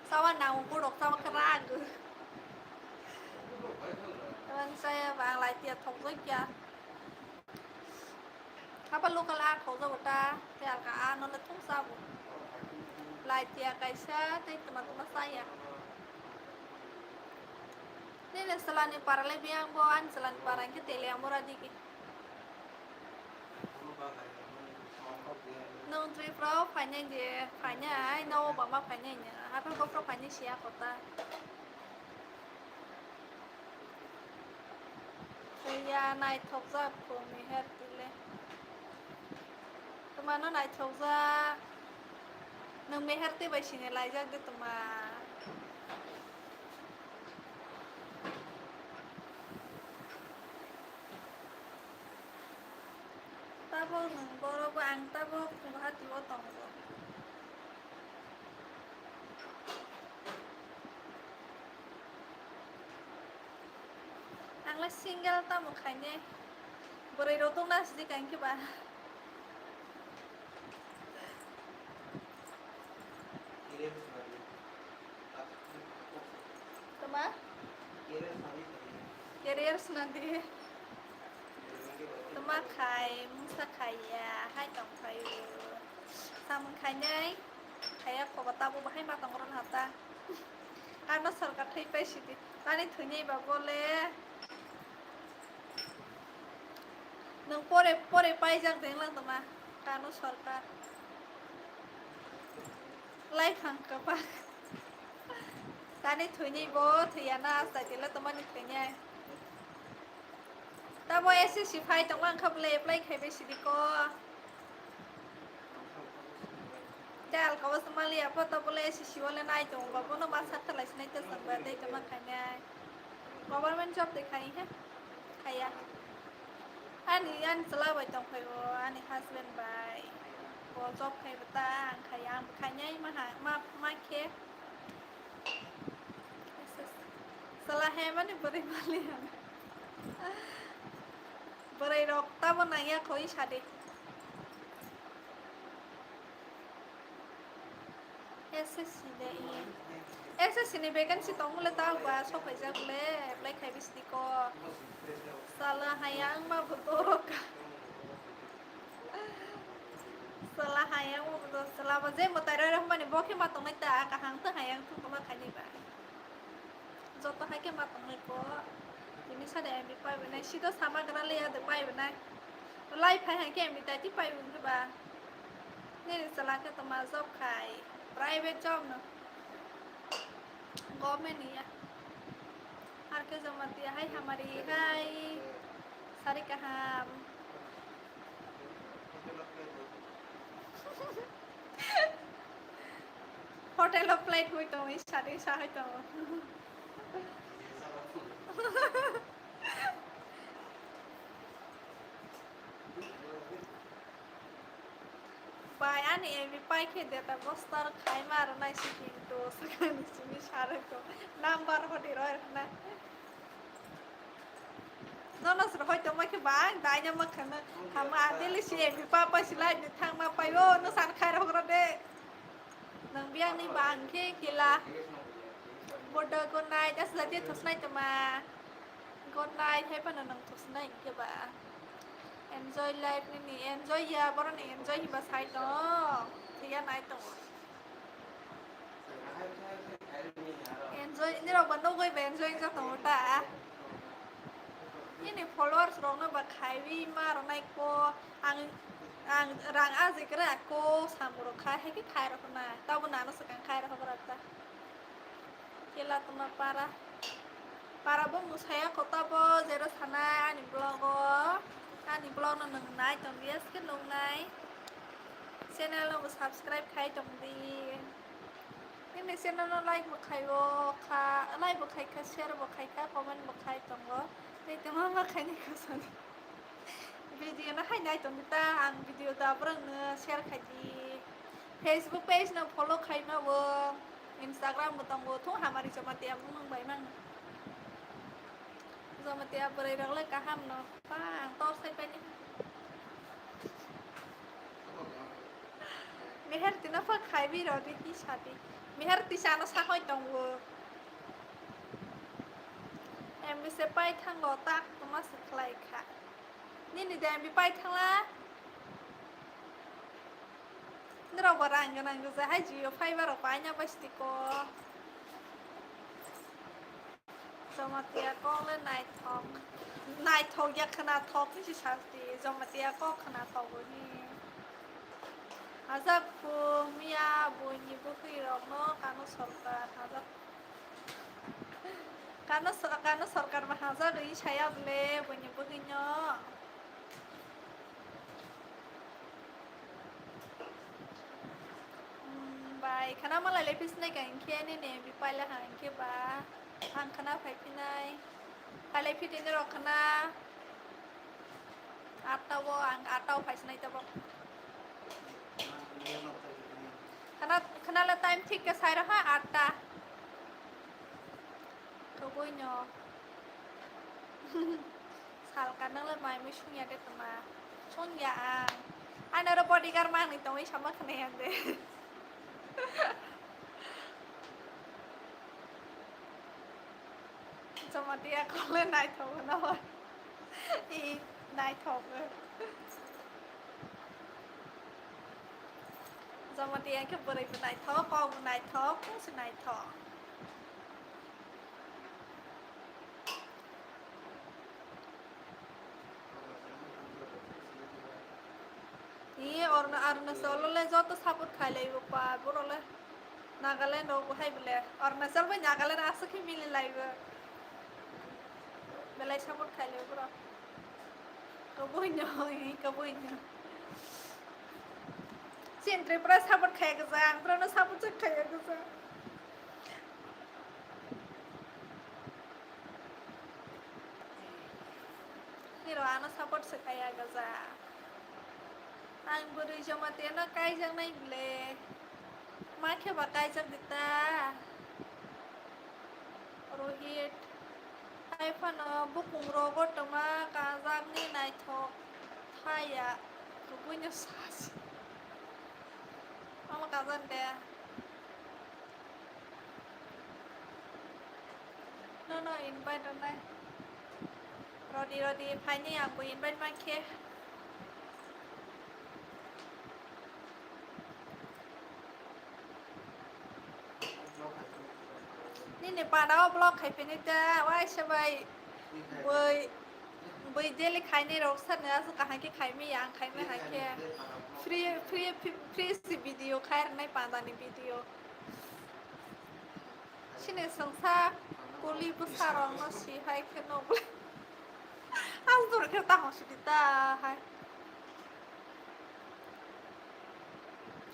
Sawa nang borok sawa kwrang. Ang saya ba ang lai tiya thok jai kya. Haba local a thokjago ta, tei alka a no le thung sabo. Lai tiya kaisa, tei tuma tuma saya. Nini salani para le biyang bo, ani salani para hingke tele amora digi. Nung Tripura o phainai de, phainai, no bama phainai ne, haphai bokhorok phainai siya kota. Twiya naithokjak kho meher twi le. Twmano naithokjak. Nwng meher twi bai sini laijak de twma. Tabok nwng borok bo ang tabok Guwahati o tongo. Ang le single tamo khainai. Bwrwi rok tongna sidi kain khe ba. Tama? Career swnam di. Tama khai, mungsa khaiya, hai tong khaio. Samung khainai, khaiya khoba tabuk bahai ma tong rwna ta. Ano sorkar thwi pai sidi. Tani thwinai ba bole. Nwng pore, pore paijak denglang tongma, kano sorkar. Laiphang kwbak. Tani thwinai bo thwiya na, asai tila tongmani thwinai. Tamo S S C phai tongma wngkha bole apply khaibai sidi ko. Te alka o se maliya photo bole S S C o le nai tongo ba, bono ma sak khalai sinai te chwng ba tei tongma khainai. Government job de khai he. Khaiya. Ani, ani chwla bai tong phai o, ani husband bai. Bo job khai bo ta, ang khaiya, ang bo khainai ma ha, ma, ma khe. Chwla hai mani bwrwi mali ang. Bwrwi rok tamo nangya khoi sadi. S S C de, S S C ni vacancy tong le ta ba sok hai jak le apply khai bis di ko. Chwla hai ang ma bo dorok. Chwla hai ang ma bo dorok. Chwla ba je mwtai roi rok mani bo khe ma tong nai ta kaham ta hai ang thung ma khai ni ba. Joto hai khe ma tongnai ko, tini sade M B pai bwnai, sida sama gra le ya de pai bwnai. Lai phai hai khe M B tai ti pai bwnai ba. Nini chwla khe toma job khai, private job no, government ni ya. Ar khe joma ti hai hamari hai sari kaham. Hotel o plate hoi tongo, sadi sa hoi tongo. Bai, ani M B pai khe data boster khai ma rwnai se kintu swkangni simi saroi to number hodi roi rwnai. Jonas rok hoi tongma khe bang daina ma khana hama adili si M B papa silai ni thangma pai o no san khai rok rode. Nang biang ni bang khe kila. Bodo good night, as jadi thosnai toma. Good night, hai pano nang thosnai khe ba. Enjoy life nini, enjoy ya, boroni enjoy hiba sai to. Thiya nai to. Enjoy, nirok ba nugui ba enjoy wngya tongo ta. Nini followers rokno ba khaiwi ma rwnai ko, ang, ang rang ajikra ko samung rok khai, hai khe khai rok na, tabo nano swkang khai rok ta. Kela tongma para. Para bo mwsaya kota bo jero sanai ani vlog o. Ani vlog no nwng nai tong di, aske nwng nai. Channel no bo subscribe khai tong di. Nini channel no like bo khai o kha, like bo khai kha, share bo khai kha, comment bo khai tongo. Tei tongma ma khai ni kha sani. Video no hai nai tong di ta, ang video da borok no share khai di. Facebook page no follow khai ma bo, Instagram bo tongo, thung hamari Jamatia bumung bai mang. Jamatia bwrwi rok le kaham no, pa ang tor sai pai ni. Meher tino pha khai bi rw di ki sadi. Meher tisa no sa hoi tongo. M B se pai thango tak tuma se khlai kha. Nini de M B pai thangla? Nirok bo rang gwnang gwja hai Jio fiber rok paina bai sitiko. Jamatia kok le naithok. Naithok ya khwnathok ni si sasti. Jamatia kok khwnathok bo ni. Hajak phu miya buini bwkhwi rok no kano sorkar hajak. Kano so-, kano sorkar ma hajak ri saya bole buini bwkhwi no. Hmm, bai, khana malai le phisnai ka hinkhe nini bipai le ha hinkhe ba ang khana phai phinai. Kale phitini rok khana atta o ang atta o phai sinai tabok. Khana, khana le time thik ke sai rok ha atta. Kwbui no. Salka nang le mai mui sung ya de tongma. Sung ya ang. Ano ro bodyguard mangni tongwi sama khne yang de. Jamatia kok le naithok no. I naithok. Jamatia khe bwrwi bo naithok, kok bo naithok, kung se naithok. Ee, Aruna-, Arunachal le joto support khailaibo pa, borok le Nagaland rogo hai bole. Arunachal bai Nagaland aswk khe mililaibo. Belai support khailaibo borok. Kwbui no, ee, kwbui no. Chini Tripura support khaiya gwja, ang borokno support se khaiya gwja. Nirok ano support se khaiya gwja. Ang bwrwi Jamatia no kaijaknai bole. Ma khe ba kaijak di ta. Rohit. Hai phano bukung rogo tongma kajakni naithok thaya. Kwbui no sasi. Omo kajak de. No, no, invite rwnai. Rodi, rodi, phaini ang bo invite mankhe. Nini pada o block khai phini ta, waisa bai bui, bui daily khaini rok sani aswk kaham khe khaimi ya, ang khaimi hai khe. Free, free, free si video khai rwnai pada ni video. Sini sengsa kuli bwsarokno si hai khe nugwi. Ang jora khe tamo sidi ta hai.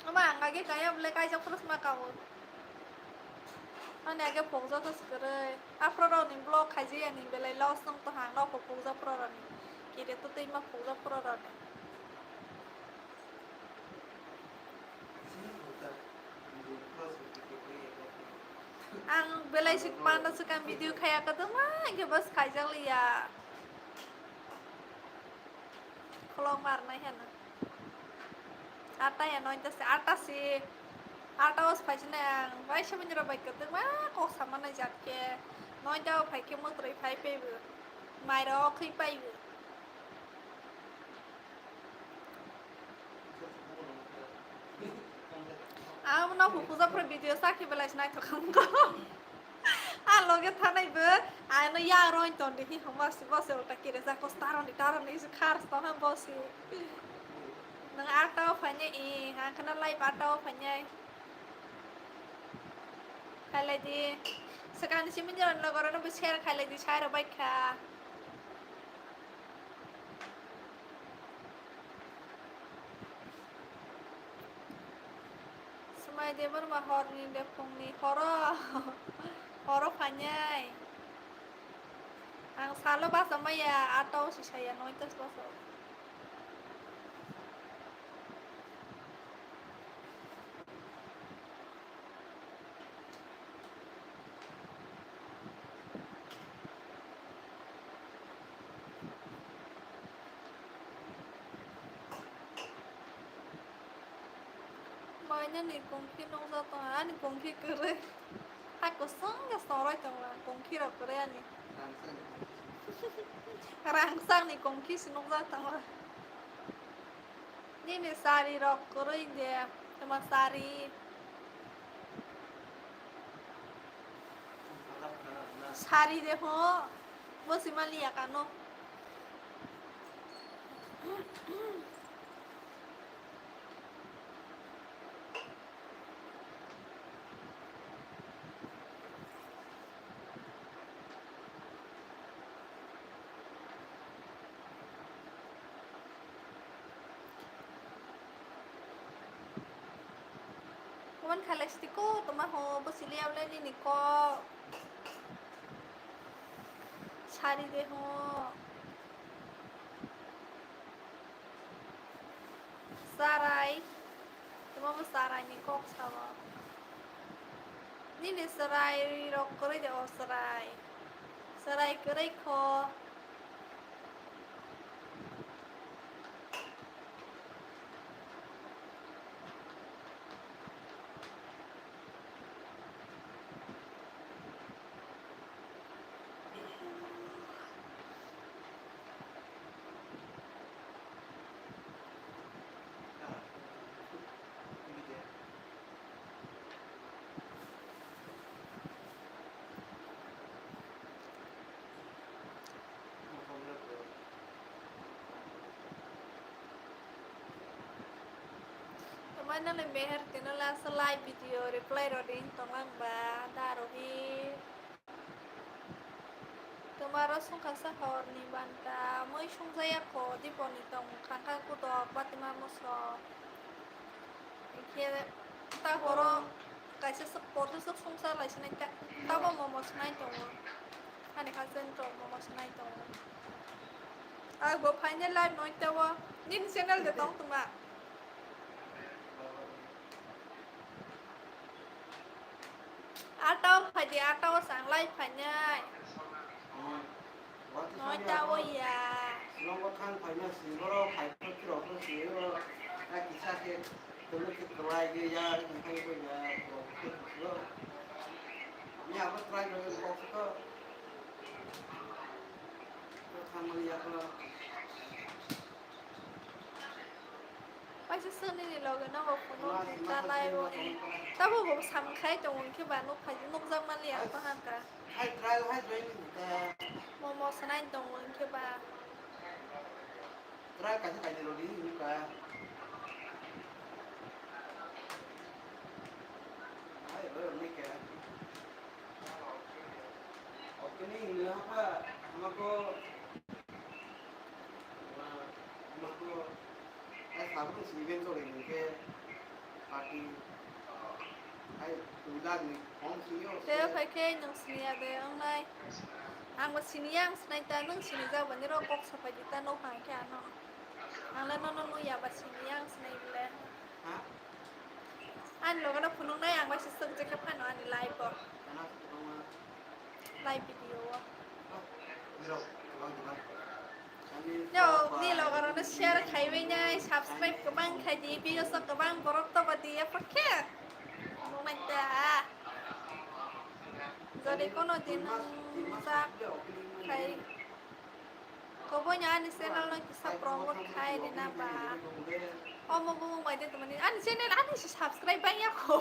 Ama ang age kaya bole kaijak phuru sma kawo. Ani age phokjak khe swkwerwi. Aphuru rokni vlog khaijak ani belai loss nung to hang rok phokjak phuru rokni. Kiri to twi ma phokjak phuru rokni. Ang belai si panda swkang video khaya kwdwma, hinkhe bas khaijak liya. Kholok marnai heno. Ata ya noita se, ata se, ata o se phaisinai ang, bai se mani rok bai kwdwma kok sama nai jat khe. Noita o phai khe mwtrwi phai paibo. Mairok khwi paibo. Ang no hukuja phuru video sakhi belai se naithok kha wngkha. A loge thanai bo, ano ya roi ton de hi homa se bo se ulta kire ja kos taron di taron di se khar sto ha bo se. Nang ata o phanya i, ha khana live ata o phanya. Khailai di, sekan simi ni ron logo ron bo share khailai di, share bai kha. Swmai Debbarma horni de phungni horo, horo phainai. Ang salo basa maya, ato si saya noita basa. Mainani kongki nukjak tongo, ani kongki kwrwi. Hai kwchwng khe chorwi tongo, kongki rok kwrwi ani. Rangchakni kongki se nukjak tongo. Nini sari rok kwrwi de, Tama sari. Sari de ho. Bosi mali ya kano. Kuman khalai siti ko toma ho, bo sili awle nini ko. Sari de ho. Sarai. Toma bo sarai ni kok sao. Nini sarai rok kwrwi de o sarai. Sarai kwrwi kho. Tama nang le meher tino last live video reply rodi tonglang ba da rohi. Toma ro songkha sa horni banta, mui songjaya kho, diponi tong khangkha kudok, batima mosok. Khe ta horo kaisa sok porsa sok songsa lai sinai ta, tabo momo snai tongo. Ani husband rok momo snai tongo. Ag bo final live noi tabo, nini channel de tong tuma. Atao phaidi, atao sanglai phainai. Noita o ya. Silongo thang phaina si, boro phai phai phirok no si, boro ya kisa khe tolo khe kwlai ge ya, khe phai phai ya, boro khe phai phai. Ni abo try no kok to. To thang mali ya ko. Waisa swnini loge nogo phunuk ni ta live o ni. Tabo bo samung khai tongo hwnkhe ba nuk phai nukjak mani ang to hangka. Momo swnai tongo hwnkhe ba. Opening ni hapa hamako. Hamako. Ai sabun si event choli hwnkhe party. Ai two lakh ni hom sini o. Tei o phai khe nwng siniya de wngnai. Ang bo siniya, ang sinai ta, nwng sinijak bani rok kok sapai di ta, nokha hwnkhe ano. Ang le nono nuya ba siniya, ang sinai bile. Ha? Ani loge no phunuknai, ang bai se swk je khe phano ani live o. Ano phunukma. Live video o. Yo, ni logarokno share khaiwi nai, subscribe kwbang khai di, views o kwbang borok tobo di, epha khe. Nuknai ta. Jodi kono din nwng jak khai. Koboino ani channel no kisa promote khai rina ba. Omo bumung bai de tongmani. Ani channel ani si subscribe bang ya kho.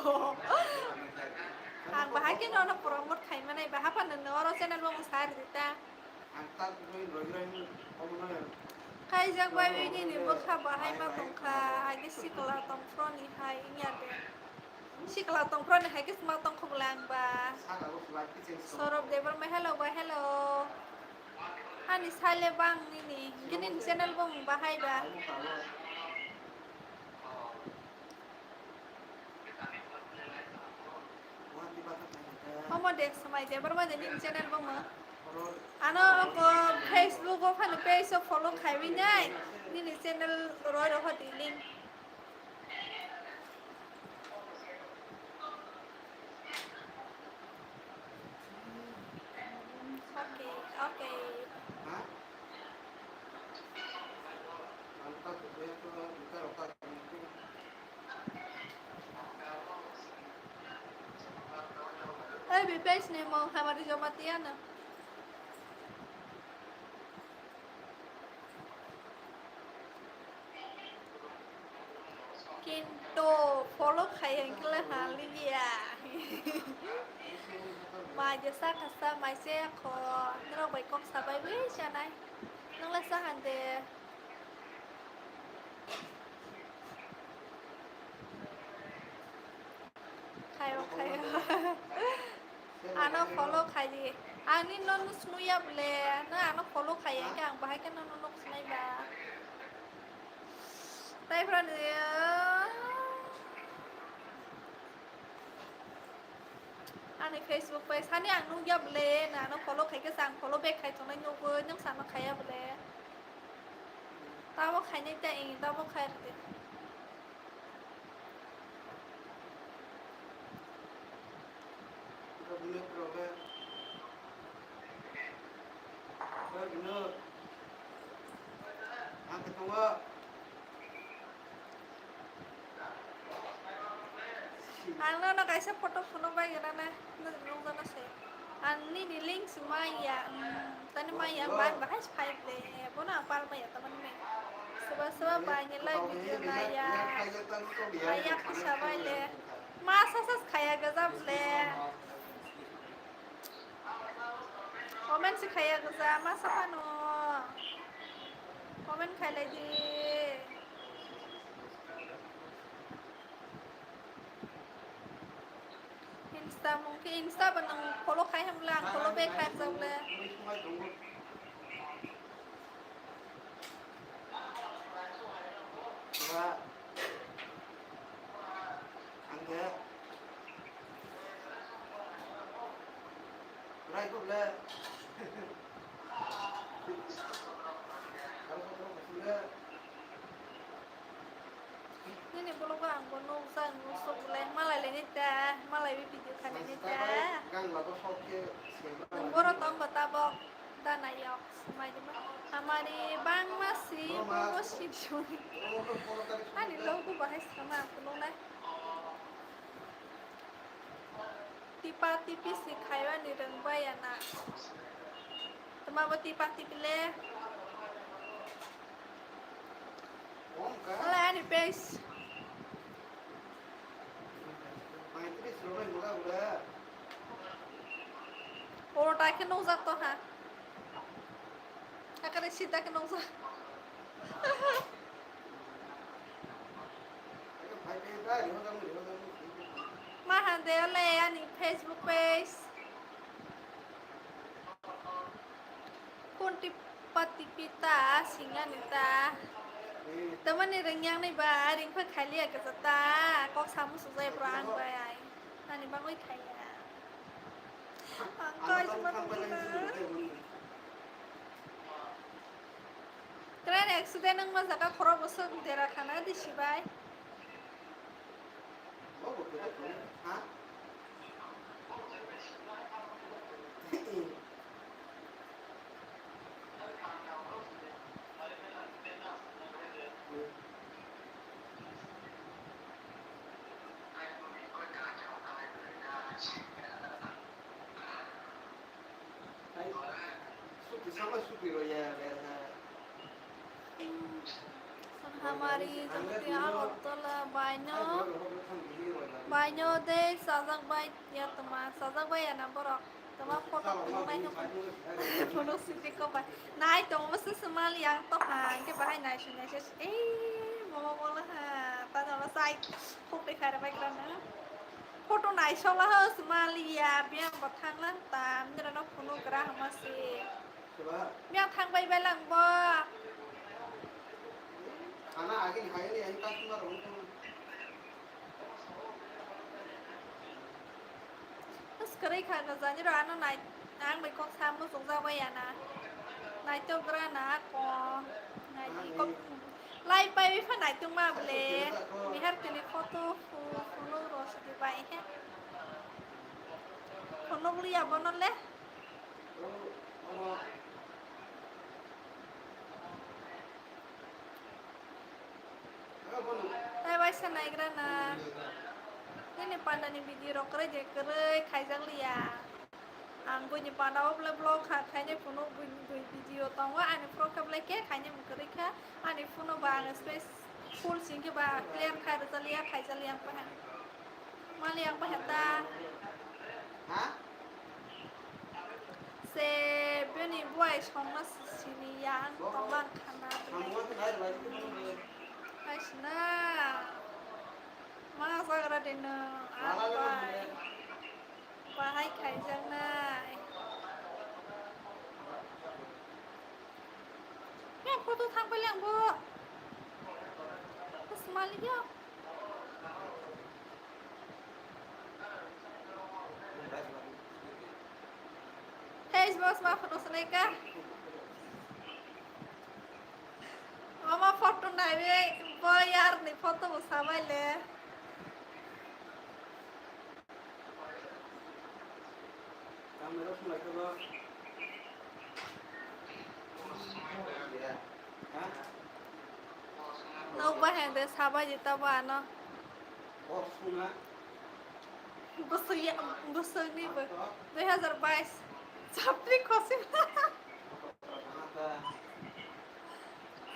Ang bahai khe nono promote khai manai ba hapa no oro channel bumung sa ri ta. Kaijak bai wi nini bwkha bahai ma tongkha. Agi sikla tongphro ni hai wngya de. Sikla tongphro ni hai khe sma tongkho bwla ang ba. Sorop Debbarma hello ba hello. Ani sale bang nini, hingke nini channel bo mung bahai ba. Omo de swmai de, borma de nini channel bo mung. Ano ko Facebook o phano page o follow khaiwi nai, nini channel roi roho di link. Okay, okay. Ai, be page ni mung hamari joma tiya na. Kin, To follow khai hwnkhe le haliya. Mai de sa khasa mai se kho. Norok bai kok sabai wi chanai. Nang le sa han de. Khayo, khayo. Ano follow khai di. Ani no nus nuya ble. No ano follow khai ya ke ang bahai ke no no nuk sinai ba. Tai phra ni. Ani Facebook page hani ang nukya ble, na ano follow khai khe sa ang follow back khai tongnai nukgo, nwng sama khaiya ble. Tabo khainai ta, eh, tabo khai rwdi. Ang nono kaisa photo phunuk bai gana na, nukjana se. Ang nini links maya, mm, tani maya man bahai phai ble, bono ang pal maya tamani me. Soba soba bai ni live video naya, maya kisa bai le. Ma sa sa khaya gaja ble. Comment se khaya gaja, ma sa phano. Comment khailai di. Insta mung khe Insta bo nang follow khai hwnla, ang follow back khai jak le. Ba, ang khe rai kok le. Nini vlog o ang bo nukjak, nukjak belai malai lainai ta, malai bai video khainai ta. Nung boro tong ba tabok da nayok, swmai di ma. Hamari bangma si, boro si. Ani logo bahai sama ang nuknai. Tipa tipi si khaiwani rwngbai ya na. Tama bo tipa tipi le. Wala ani page. Oro ta khe nukjak to ha. Hakhe sida khe nukjak. Ma hande ole ani Facebook page. Kunti pati pita singani ta. Tamani ringyang ni ba ringkha khaliya kasa ta. Kok samu sujai bro ang bai ai. Ani bangwi khaya. Ang kai suma tongkha. Train accident wngma jaga khorok bwswk dera khana di sibai. Hamari jangti Agartala baino, baino de sajak bai ya tuma, sajak bai ya na borok. Tuma photo phunuk nai nukha. Phunuk sidi ko bai. Nai tongo se semal yang to ha, hingke bahai nai se nai se. Ei, mama bola ha. Tano sai. Khuk de khare bai grana. Photo nai sola ho semal ya, biang bo thanglang tam, nira no phunuk gra hama se. Biang thang bai bai lang bo. Ana agin hai ni, ani customer hong kong. Bas kwrwi kha no jani ro ano nai, ang bai kok sa muchung jak bai ya na. Naitok gra na ko. Nai di kok. Lai pai wi pha naitok ma ble. Bihar tini photo phu-, phunuk ro sidi bai he. Phunuk liya bono le. Tai waisa naigra na. Nini panda ni video rok kwrwi je kwrwi khaijak liya. Ang buini panda o belai vlog kha khainai phunuk buini bui video tongo ani pro khe belai khe khainai kwrwi kha ani phone o ba ang space Full sing khe ba clear khai rwjaliya, khaijaliya ang paha. Mali ang paha ta. Ha? Se bini buai songno siniya ang tongma ang khana. Hai sina. Ma jagra de no ang bai. Bahai khaijaknai. Ya, photo thang paileng bo. Smali ya. Hey, boss, ma photo sanai ka. Mama photo nai be, boy yar ni photo bo sabai le. Nok bahai de sabai di tabo ano. Bwswk ya, bwswk ni bo. Dui hazar bais. Chapri khosi.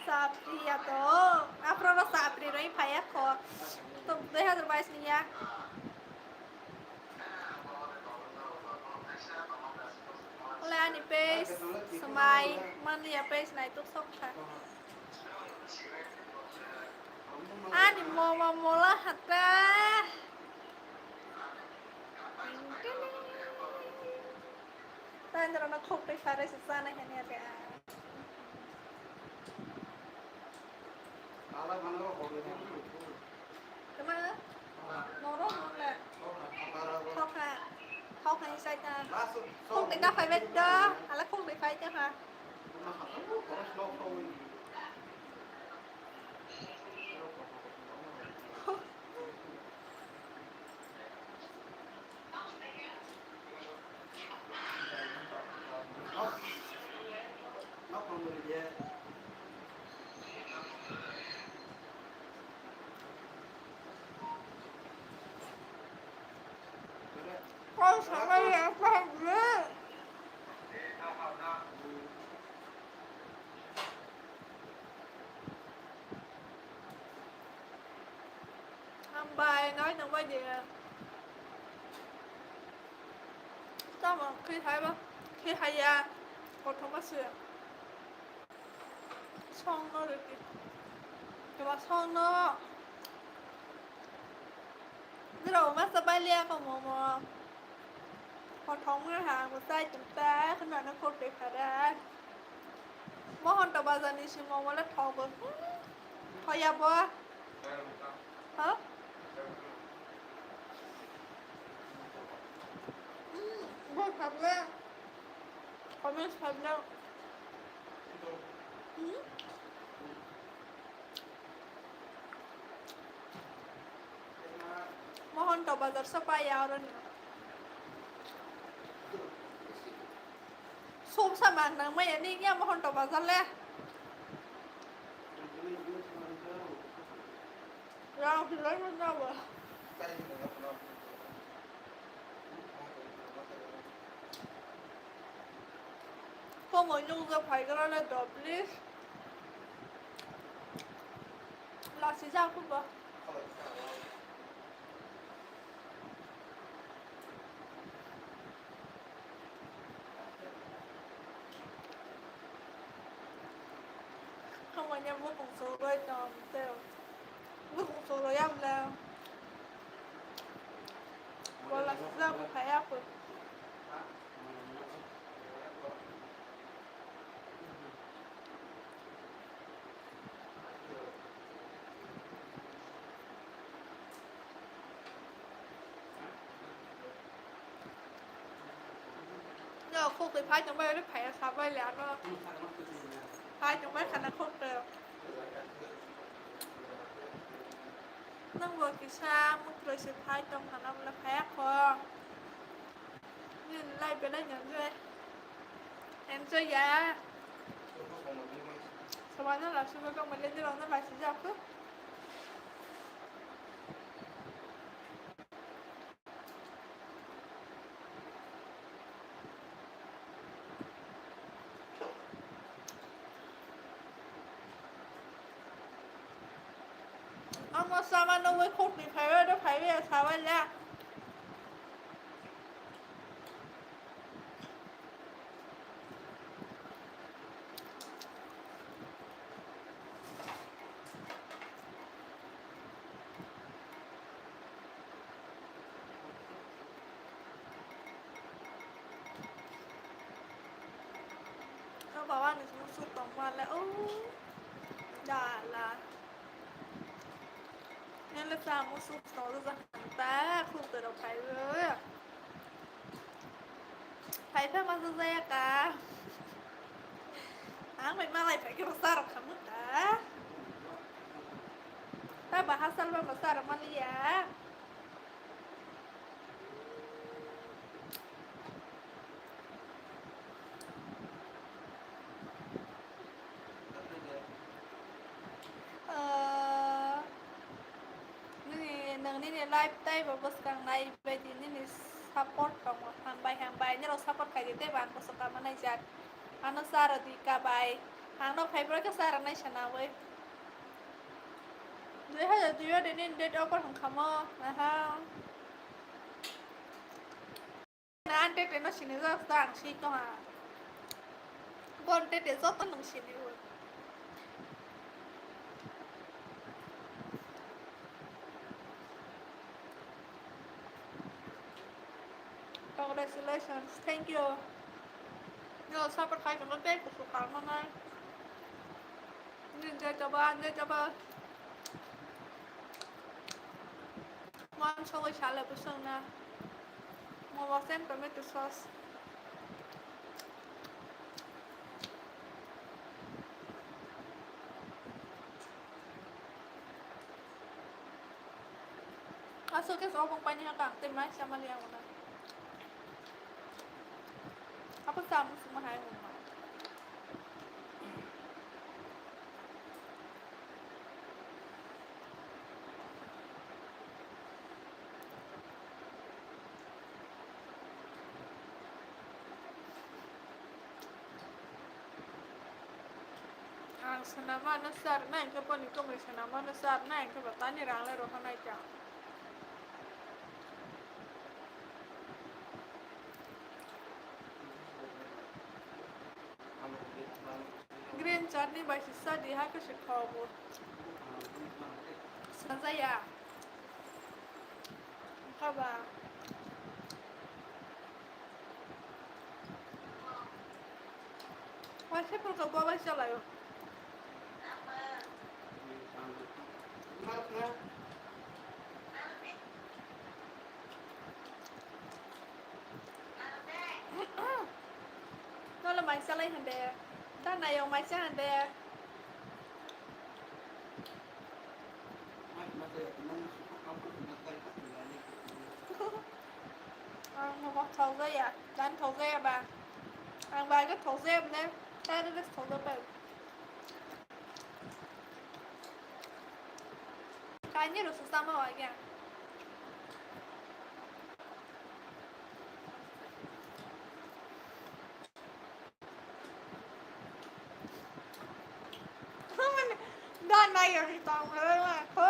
Sapri ya to. Aphro no sapri roi phaya kho. To dui hazar bais ni ya. Ole ani page swmai man ya page nai tuk sok kha. Ani momo mola hata. Tandra na khok tei phare se sana hanya de. Tama? Norok nongle. Khok ha. Khok ha ni sai ta. Khok tei ka phai bet da. Ala khok tei phai ta ha. Ang bai nai nang bai de. Tamo khe hai ba, khe hai ya. Kothoma se. Songno rwdi. Keba songno. Nirok masa bai liya ko momo. Kothoma ha, ang bo chai tum ta, khna na khor te khara. Mohon to bazar ni si momo le thogo. Thoya bo. Ha? Hmm, bo khabla. Comment khabla. Hmm? Mohon to bazar sa pa ya oro ni. Som sa mang nang maya ni ya Mohon to bazar le. Rang hilai no na ba. Komoi nung ja phai gra le do, please. Lasi ja khu ba. Hamanya bukung sogoi tong teo. Bukung sogoi yam le. Bola sisa bu kaya pun. No, khuk twi phai tongbai, ori phai ya sabai le ano. Phai tongbai khana khuk twi. Nang bo kisa mutroi se phai tong khana bole phai ya kho. Nini life belai no enjoy. Enjoy ya. Sabana la suba ka male de la na la si ja ko. Omo sama nugwi khukni phaibai do phaibai ya sabai le. O baba ni musuk tongma le o dala. Nele sa musuk tong ta khuk tero phaibai. Phai phai ma sujaya ka. Ang bai malai phai khe bwsa rok khamu ka. Ta ba hasal ba bwsa rok maliya. Ah, nini, nwng nini live tei bo bwskang nai bai di, nini support tongo. Hambai, hambai, nirok support khai di, tei bo ang kusu kama nai jak. Ano charo di ka bai. Ang no phai bwrwi khe charo nai sana bai. Dui hajar dui o de nini date offer hwn khamo. Aha. Na, ang tete no sini jak ta ang si tong ha. Bon tete joto nung sini o. Congratulations, thank you. Yo, support khai ko te ko ka mana. Ni je jaba, ni jaba. Mon sogwi sale bwswkna. Momo sen tomato sauce. Aswk khe obong paini hakang tei mai samali ang na. Apa samu suma hai mama. Ang swnamano sar na hwnkhe boni tongwi swnamano sar na hwnkhe bo tani rang le rohornai ta. Green chutney bai se sa di, hai khe se kha bo. Sajaya. Haba. Waisa pulka bo bai chalayo. Nolo mai salai hande. Da nayong mai sa hande. Ang mo thok jaya, dan thok jaya ba. Ang ba ga thok jaya bne, ta de thok jaya ba. Kanye ro susama wa gya. Dan na yo ri tong ma ko.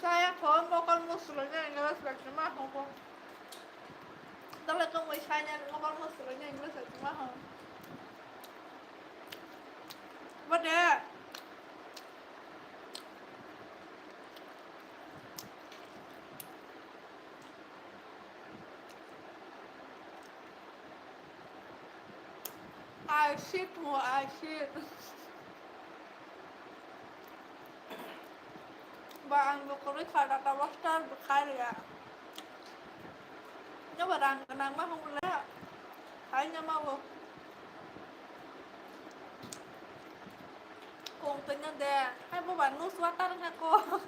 Saya ko mo kol mo sulo ne ngas ba ma ho ko. Dole ko mo saya ne mo kol mo sulo ne ngas ba ma ho. What the? I shit mo, I shit. Ba ang bukurwi kha data roster bwkhai rwya. Nyoba rang gwnang ma hwnle hai nya ma bo. Kong tanya de, hai bo ba nus water nga ko.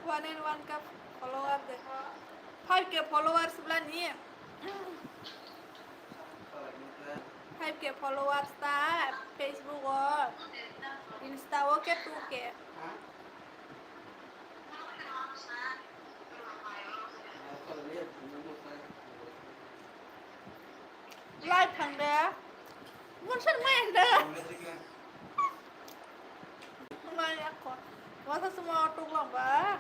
One and one ka follower de. Five K followers bla ni. Five K followers ta Facebook o. Insta o ke two K. Ha? Hai, Live thang de. Mungsa maya de. Maya ko. Wasa semua tuklang ba.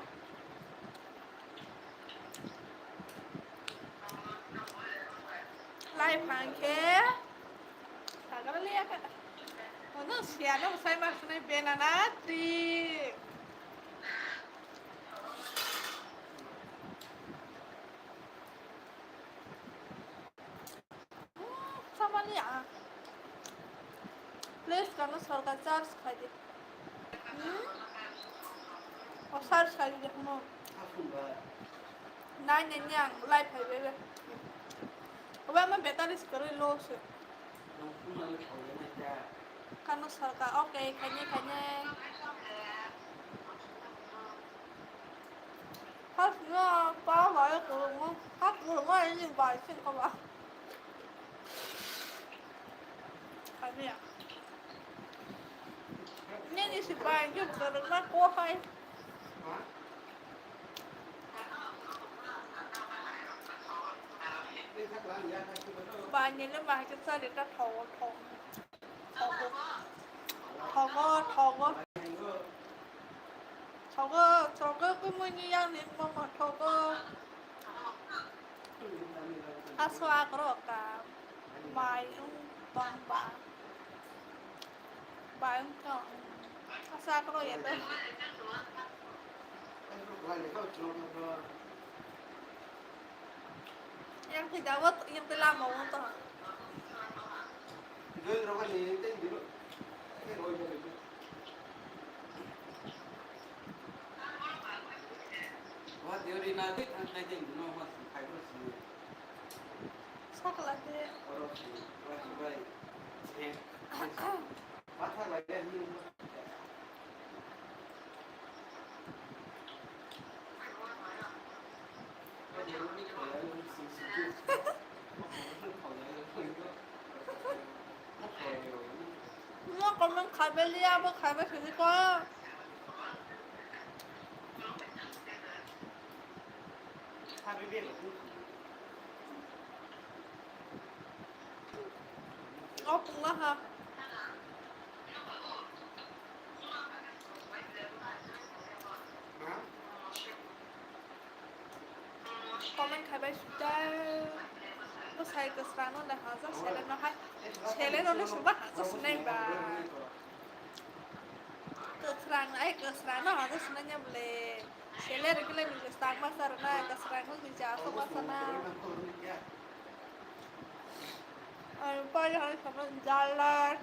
Live thang ke. Sagar liya ka. Ono siya no sai mar sunai benana ti. Hmm, samani ya. Please, kano sarkar charge khai di. Hmm? O charge khai di, no. Nai, nai, nai, ang live khai bebe. Oba ma battery sekali low se. Kano sarkar, okay, khaine, khaine. Hak no pa bai ko mo, hak ko mo ni bai sin ko ba. Khaine ya. Nini si bai ke ko ma ko hai. Bai ni le ma ke sa le ta tho tho. Thogo, thogo, thogo. Thogo, thogo, kumui ni yang ni mama thogo. Aso agro ka. Bai ung tong ba. Bai ung tong. Aso agro ya to. Yang tidak wat, yang telah mau to. Sakla de. Mo comment khaibai liya, abo khaibai sini ko. O pungla ha. Comment khaibai sujak. Bwsai kwsrang no le hajak seleng no hai. Seleng no le suba hajak sunai ba. Kwsrang ai kwsrang no hajak sunai nya bole. Seleng rikile ni kwsrang ma sar na kwsrang no ni ja so ma sana. Ai pa ya hai sama jalar.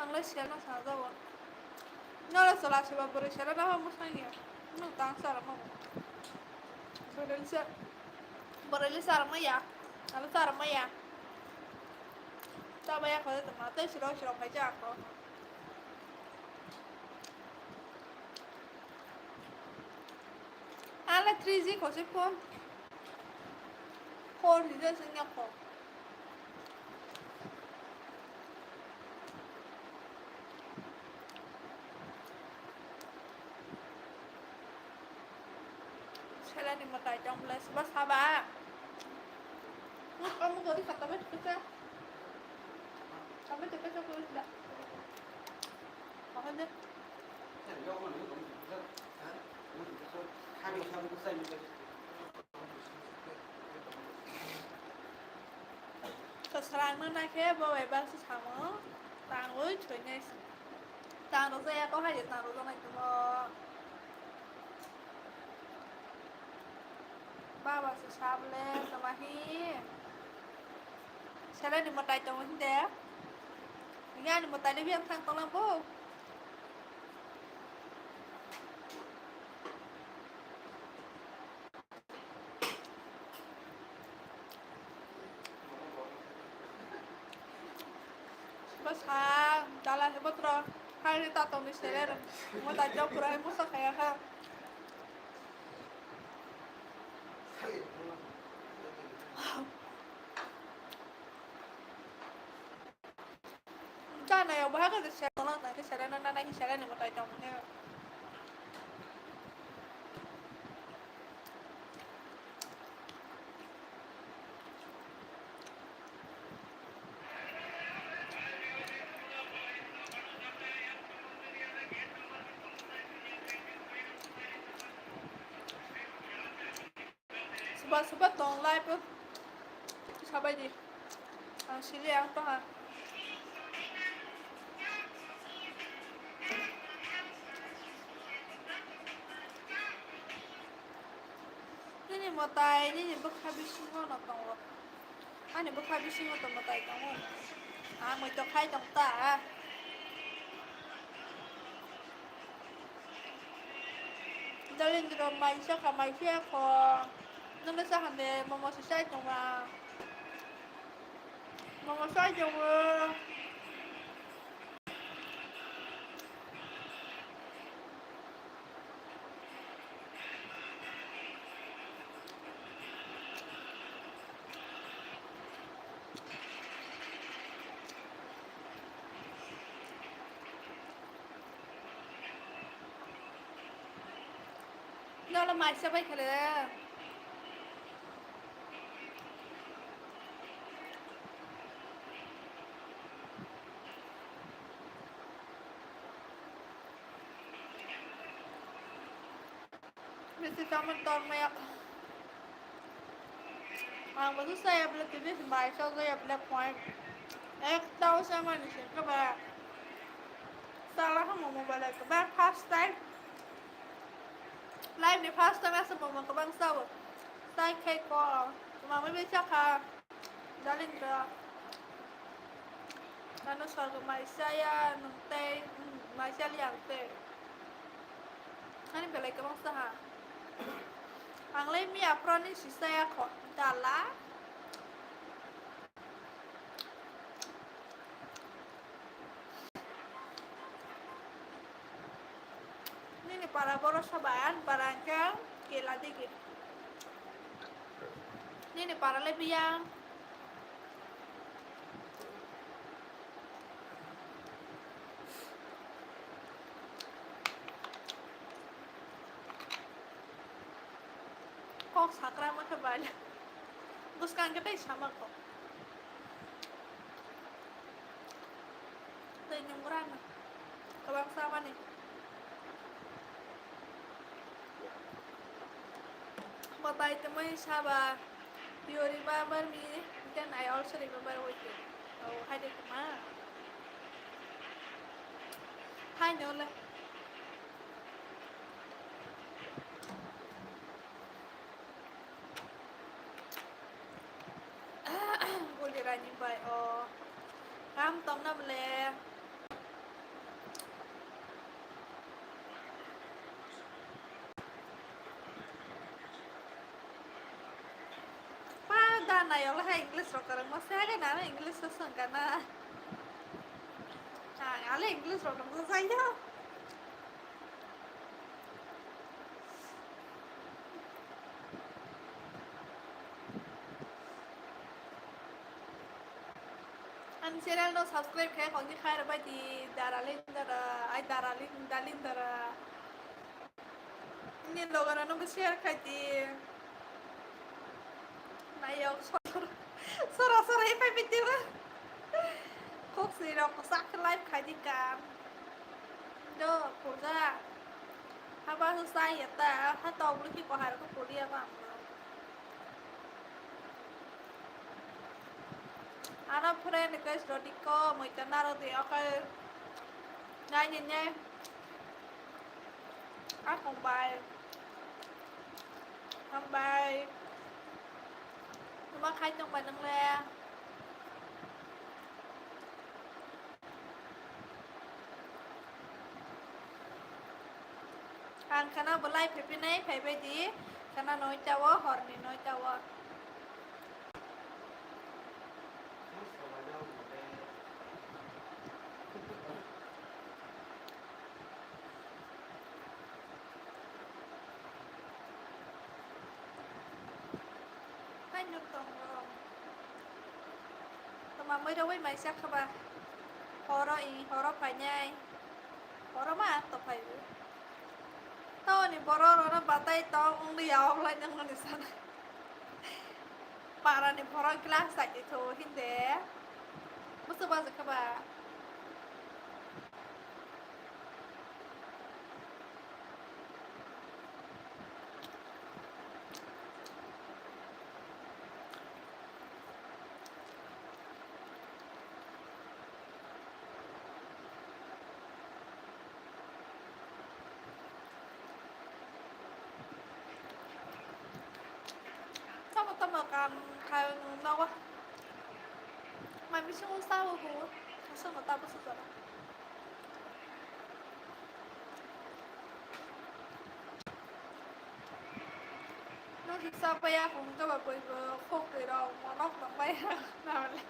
Ang lai siya no sajago. Nole sola sola bwrwi sera na mo sangi. No tang sara mo. Bwrwi le sara mo ya. Alo sara mo ya. Tabaya ko de ma tai siro siro khai ja ko. Ala three G khosoi phone. Four G se wngya kho. Selani mwtai tong le saba saba. Kamu gori kata bai kita. Kami kita kau dah. Apa deh? Kwsrang no naikhe bo bai baksa samung tangwi thwinai se. Tang rwjak ya kok hai tang rwjaknai tongmo. Baba se sable tongma hi. Seleni mwtai tongo hinde. Nini ani mwtai le biyang thang tonglang bo. Bwsa dala se botro hai tatong ni sere rok mo dajok pura hai musa khaya kha. Nai, obo haikhe se tolong tangkhe sere na, na, na, sere ni mwtai tongmani. Suba suba tong live o sabai di. Ang sili ang tong ha. Nini mwtai, nini bwkha bisingo no tongo. Ani bwkha bisingo to mwtai tongo. Ah, muitok khai tong ta. Dalindro mai saka mai siya ko. Nang sa hande momo si sai tong ma. Momo sai tong ma. Nolo maisa bai khale. Bisi tongmani tongmaya. Ang bo saya bele tini bai so saya bele point. Ek tau sama ni se ke ba. Salah mo mo bele ke ba first time. Life ni first time asa mo mo ke bang sao. Sai khai ko. Mama be cha kha. Dalindra. Nano swago maisaya nung tei, hmm, maisali ang tei. Ani belai kwbang saha. Ang lai miya prani sisaya kho. Dala. Nini para borok soba, ani para hwnkhe kela digi. Nini para le biyang. Kok sakra ma khe bai. Bwskang khe tei sama kok. Tei nung rang kwbang samani. Mwtai tongmani saba, you remember me, then I also remember with you. Oh, hai de kuma. Hai no le. Guli rani bai o. Kam tong na bole. Pa da na yo le English ro karang ma se ga na English sa sang ga na. Ha, ale English ro no sa yo. Ani channel no subscribe khe kongni khair bai di, darling dara, ai darling, darling dara. Ni logo no share khai di. Nayok sora sora ipai bitiwa. Kok si rok sak live khai di kam. Do, puja. Haba su sai ya ta, ha to bulu ki kohar ko puli ya bang. Ano friend request rodi ko, moi ta naro de, okay. Nai ni ne. Ah, kong bai. Kong bai. Tuma khai tong bai nang le. Ang khana bo lai phai phinai phai bai di, khana noita o, horni noita o. Hai nuk tongo. Toma moi rogwi mai chakha ba. Horo i, horo phainai. Horo ma to phaibo. Toni borok rok no batai tong wngwi ya oblai nang nani sana. Para ni borok glass sai di tho hinde. Musu baja kha ba. Tamo tamo kam khai nogo. Mai bisingo sao hu. Aswkno tabo sujana. Nung si sa paya hum to ba boi bo khok twi rok monok tong bai na le.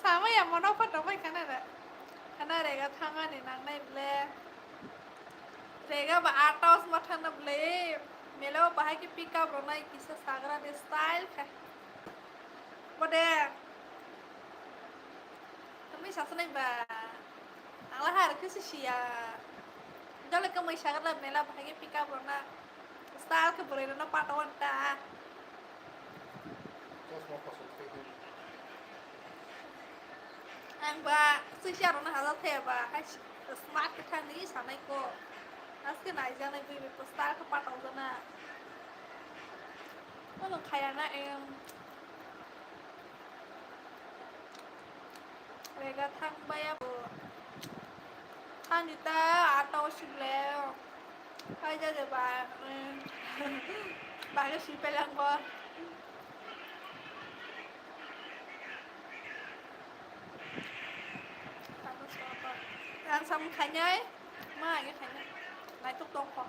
Sa maya monok pa tong bai khana re. Khana rega thangani nang nai ble. Rega ba atos ma thana ble. Melo bahai ki pick up ro nai kisa sagra de style kha. Bode. Tumi sasanai ba. Ang lahar khe si siya. Jole kamai sagra mela bahai pick up rona. Style khe boroi rona pata wanta. Chosma kosok khe di. Ang ba si siya rona hajar the ba. Hai smart khe thang ni sanai ko. Aske nai janai bui bui style khe pata wanta na. Ano khaya na em. Rega thang baya bo. Thani ta ata o sible. Hai ja de ba. Ba ke si pelang bo. Ang sam khainai. Ma age khainai. Nai tok tok kho.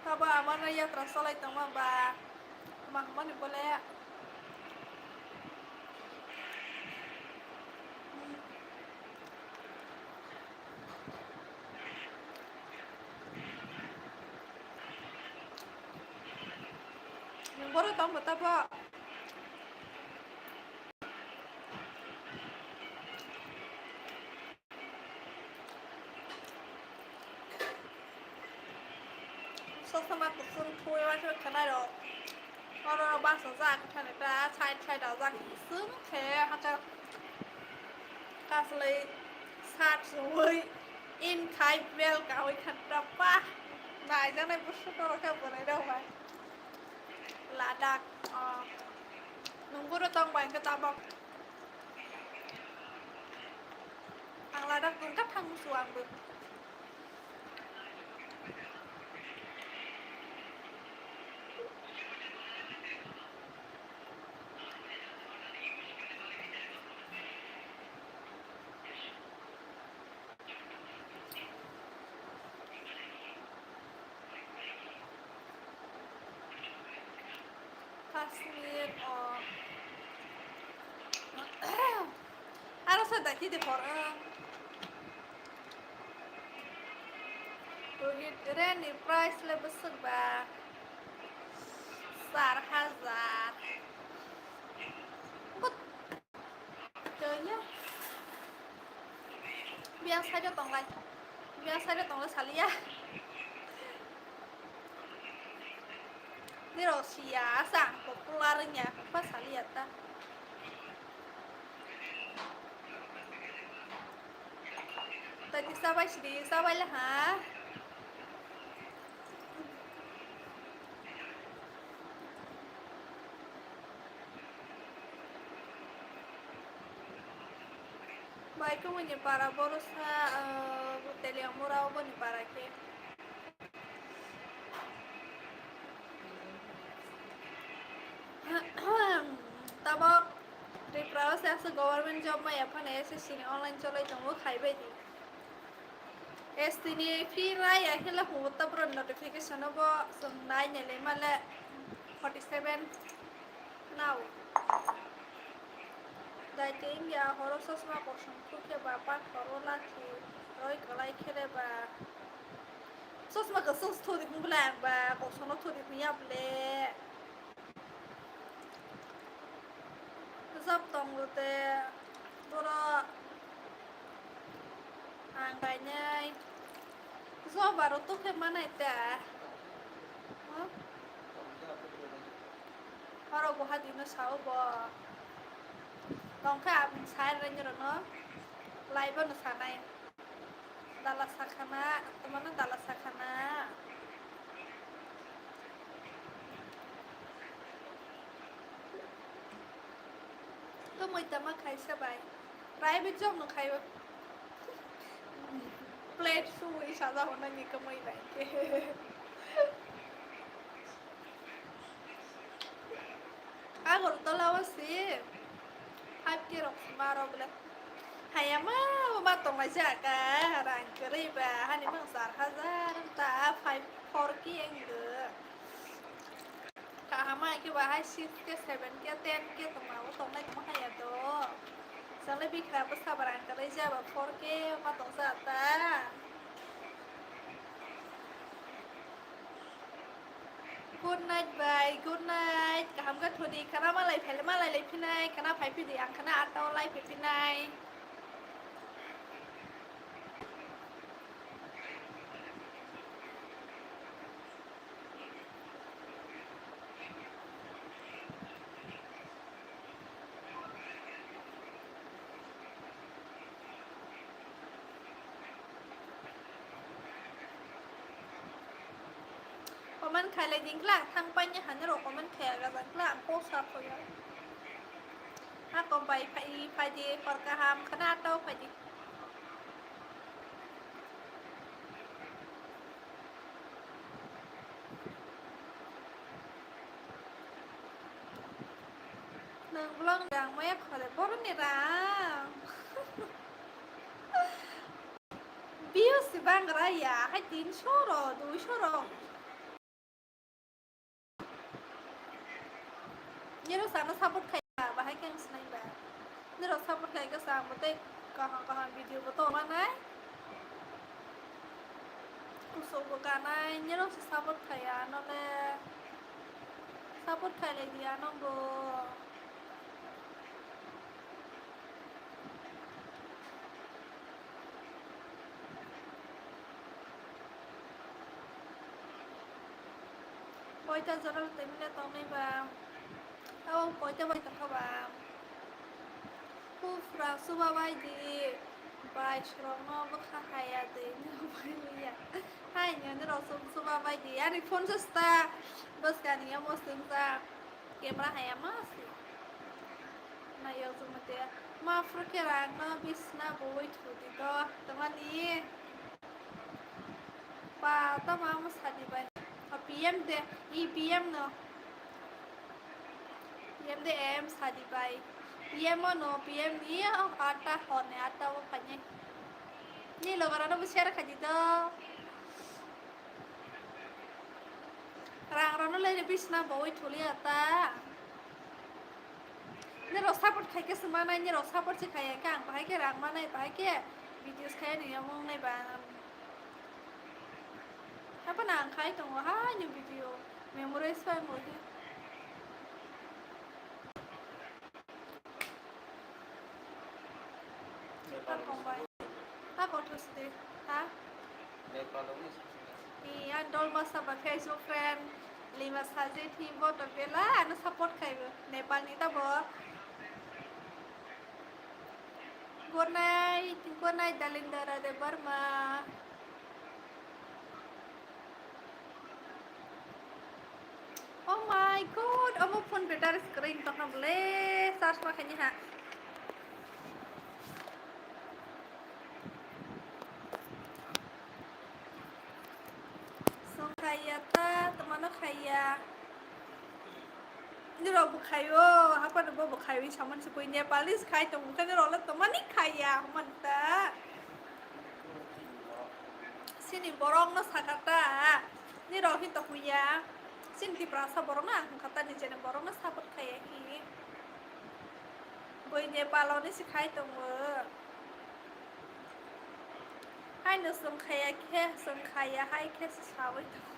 Tabo amano yatra salai tongma ba, ma hwnmani bole. Boro tongbo tabo. Sosoma kusung thui waisa khwnai rok. Oro basa jak thani ta side side o jak kusung khe hachal kaslai sat suwi in khai bel kawi khan ta pa. Nai janai busu toro khe bwrwi rok bai. Ladak, oh, nung boro tong bai khe tabok. Ang ladak tong kha thang musu ang bo. First minute o. Aro sa daki de por. Rohit Reni price le bwswk ba. Char hajar. But Tanya. Biyang side o tonglai. Biyang side o tonglai saliya. Niro siya asa ang popular nya pa saliya ta. Tadi sabai sidi sabai lah ha. Bai kumuni para borosa, ah, Teliamura oboni para khe. Tabok Tripura o se aswk government job maya phano S S C ni online cholai tongo, khaibai di. S T ni fee raya khe le hwngo ta bro notification o bo chwng nai nai lai male forty seven nao. Dai tei wngya horo chosma kosom thuk khe ba pathor o lakhi roi kwlai khe le ba. Chosma kwchwng se thudi phung bwle ang ba, kosono thudi phung ya bwle. Jab tongo te borok ang kainai job aro tokhe manai ta. Huh? Oro Guwahati no sao bo. Tongkhe ang sai rwni rwno live no sanai. Dala sakhana, tomano dala sakhana. Tumui tama khaisa bai. Private job no khaibo. Plate sui saja hona ni kamai bai ke. Agartala o se five K rok se ma rok le. Hayama bo ma tonglai jaka, rang kwrwi ba, hani mang char hajar ta five, four K ang do. Kaham hai khe ba hai six K, seven K, ten K tongma bo tongnai tongma haya do. Chale bikha bo saba rang kwrwi ja ba four K ma tong ja ta. Good night, bye. Good night. Kaham khe thudi. Khana malai phai, malai lai phinai. Khana phai phidi. Ang khana atta o lai phai phinai. Comment khailai di, wngkha thang paini hani rok comment khaiya gajak, wngkha ang kok sa khoya. Ha kom bai phai, phai di, hor kaham, khana atta o phai di. Nwng vlog rang maya khole boroni rang. Views bang ra ya, hai tinso ro, duiso ro. Nirok sana support khai ba, bahai khe ang sinai ba. Nirok support khai khe sa, ang bo tei kaham kaham video bo tongma nai. Kusuk bo kanai, nirok se support khai ya, ano le support khai lai di, ano bo. Koita jora twi mile tongnai ba? Abo koita bai tongkha ba? Bufra suba bai di, bai surokno bwkha haya twi no bai liya. Hai nini rok suba bai di, ani phone se sta bwskani omo swngsa. Camera hai ama si. Na yok juma te. Ma phuru ke rang no bisna bo wai thu di do. Tamani. Pa tama ama sadi bai. A P M de. I P M no. P M de M sadi bai. P M no P M ni atta hone atta o phanye. Ni logara no share khaji do. Rang rano lai bisna bowai thulia ta. Nirok support khai khe swma nai, nirok support se khai khe ang bahai khe rang manai, bahai khe videos khai ni yamung nai ba. Hapa na ang khai tongo hai ni video memorize pai mo khe. Nepal. Ako bai. Ako thosde. Ha? Nepal wngwi sukha. Iya, dol basa ba Facebook friend. Lima sajit hi bo to bela ano support khaibo. Nepal ni tabo. Good night, good night, Dalindra Debbarma. Oh my God, omo phone battery screen tongkha bole, charge ma khaini ha. Song khaiya ta, tomano khaiya. Nirok bo khaio, hapano bo bo khaio, saman se koi Nepalese khai tong, bukhai nirok le tomani khaiya, hamani ta. Sini borok no sakha ta, nirok hin to huya. Sini Tiprasa borok no ang hwnkha ta, nijeni borok no support khaiya hi. Boi Nepal oni se khai tongo. Chwng khaiya khe, chwng khaiya hai khe se sawi tongo.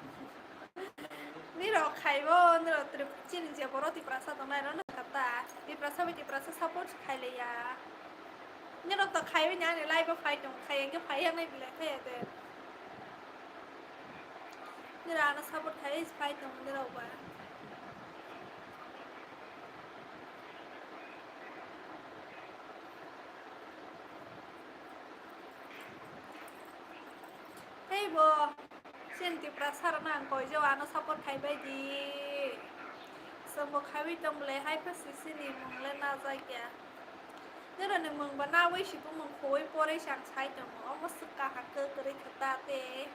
Nirok khaibo, nirok Trip-, chini je borok Tiprasa tongnai rokno kha ta. Tiprasa bai Tiprasa support khailaiya. Nirok to khaiwi ni ani live o phai tongo, khaiya khe phaiya nai belai khaiya de. Nirok ano support khaiwi phai tongo nirok ba. Tei bo chini Tiprasa rokno ang koijao ano support khaibai di. Chwngbo khaiwi tong belai hai khe sisini mung le najak ya. Nirokni mung bo nawi si bumung khoi porei se ang sai tongo. Omo swk kaham khe kwrwi khe ta tei.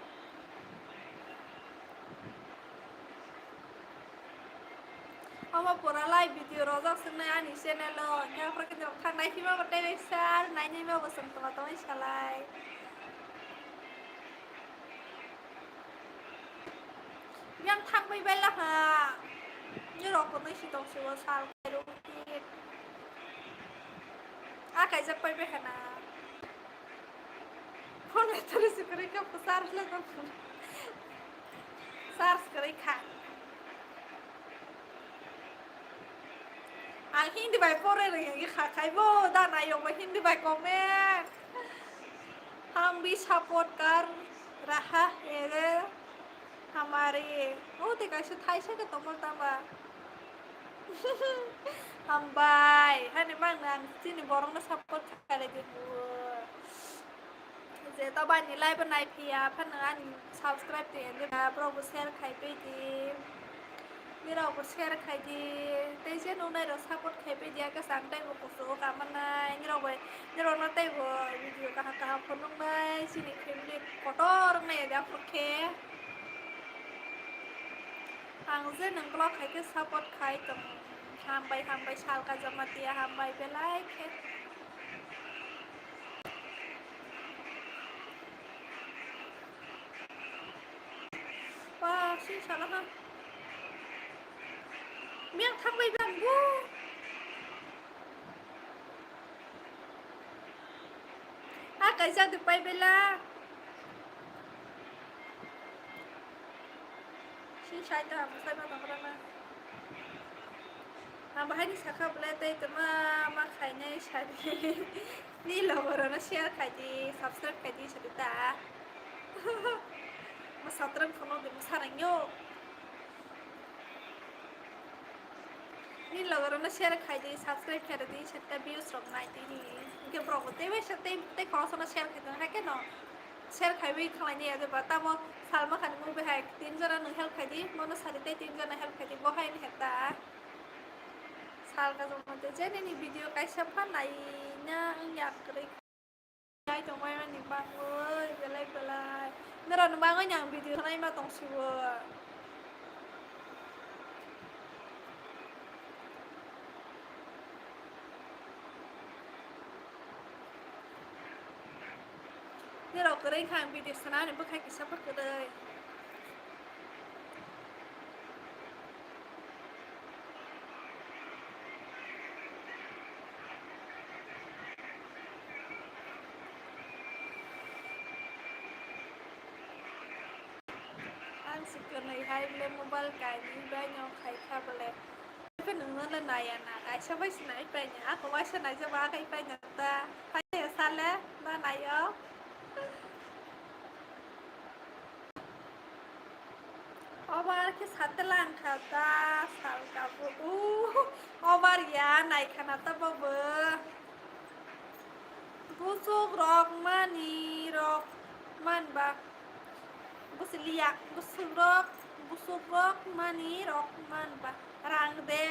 Omo pura live video rojak swngnai ani channel o, hwnkhe aphuru khe norok thangnai hima bo tei bai sir, nainai ma bo chwng tongma tongwi salai. Yang thangbai bai laha, norok hwnwi si tong sio sal khairok kit. A kaijak pai bai hana. Phone battery se kwrwi kha, charge le tong phone. Charge kwrwi kha. Ang Hindi bai pore rwngya kha khai bo da nai yong bai Hindi bai comment. Hum bhi support kar raha hai hamare. O te kaisa thaisa khe tongmo tamba. Hambai, hani mang nang chini borokno support khailai di bo. Je to bani live nai phiya, phano ani subscribe twi ani ba, borok bo share khai twi di. Nirok bo share khai di. Tei je nuknai rok support khai twi di, ake chang tei bo kuchugo kamanai. Nirok bai, nirok no tei bo video kaham kaham phunuknai, chini family kotor wngnai ya, aphuru khe. Ang je nwng vlog hai khe support khai tong. Hambai, hambai, Salka Jamatia, hambai belai khe. Ba, si sala ha. Miyang thangbai bang bu. A kaisa de pai bela. Sing sai ta, musai ma tong rana. Ang bahai ni saka bela tei tama ma khainai sadi. Ni logo rana share khai di, subscribe khai di sadi ta. Ma satran kono de musarang yo. Ni logo rok no share khai di, subscribe khai di, setta views rok nai di ni. Hingke borok bo tei bai sa tei, tei khoroksa no share khai tong hai khe no. Share khai bai khalai ni ya de ba tamo salma khan movie hai tin jona no help khai di, mono sari tei tin jona help khai di, bo hai ni heta. Salka jong mo tei je nini video kaisa pha nai na wng ya kwrwi. Nai tongmani bangwi belai belai. Norokni bagwi ni ang video khwnai ma tongsiwo. Norok kwrwi kha ang video khwnani bwkhak kisa bw kwrwi. Ang se kwnwi hai bwle mobile kainwi bai no khai kha bwle. Khe nwng no le naiya na, kaisa bai se nai paina, ako waisa naijak ba akai paina ta. Hai sale na naio. Obar khe satelang kha ta, salka bo. U, obar ya, nai khana ta bobo. Busuk rok mani rok man ba. Busiliya, busuk rok, busuk rok mani rok man ba. Rang de.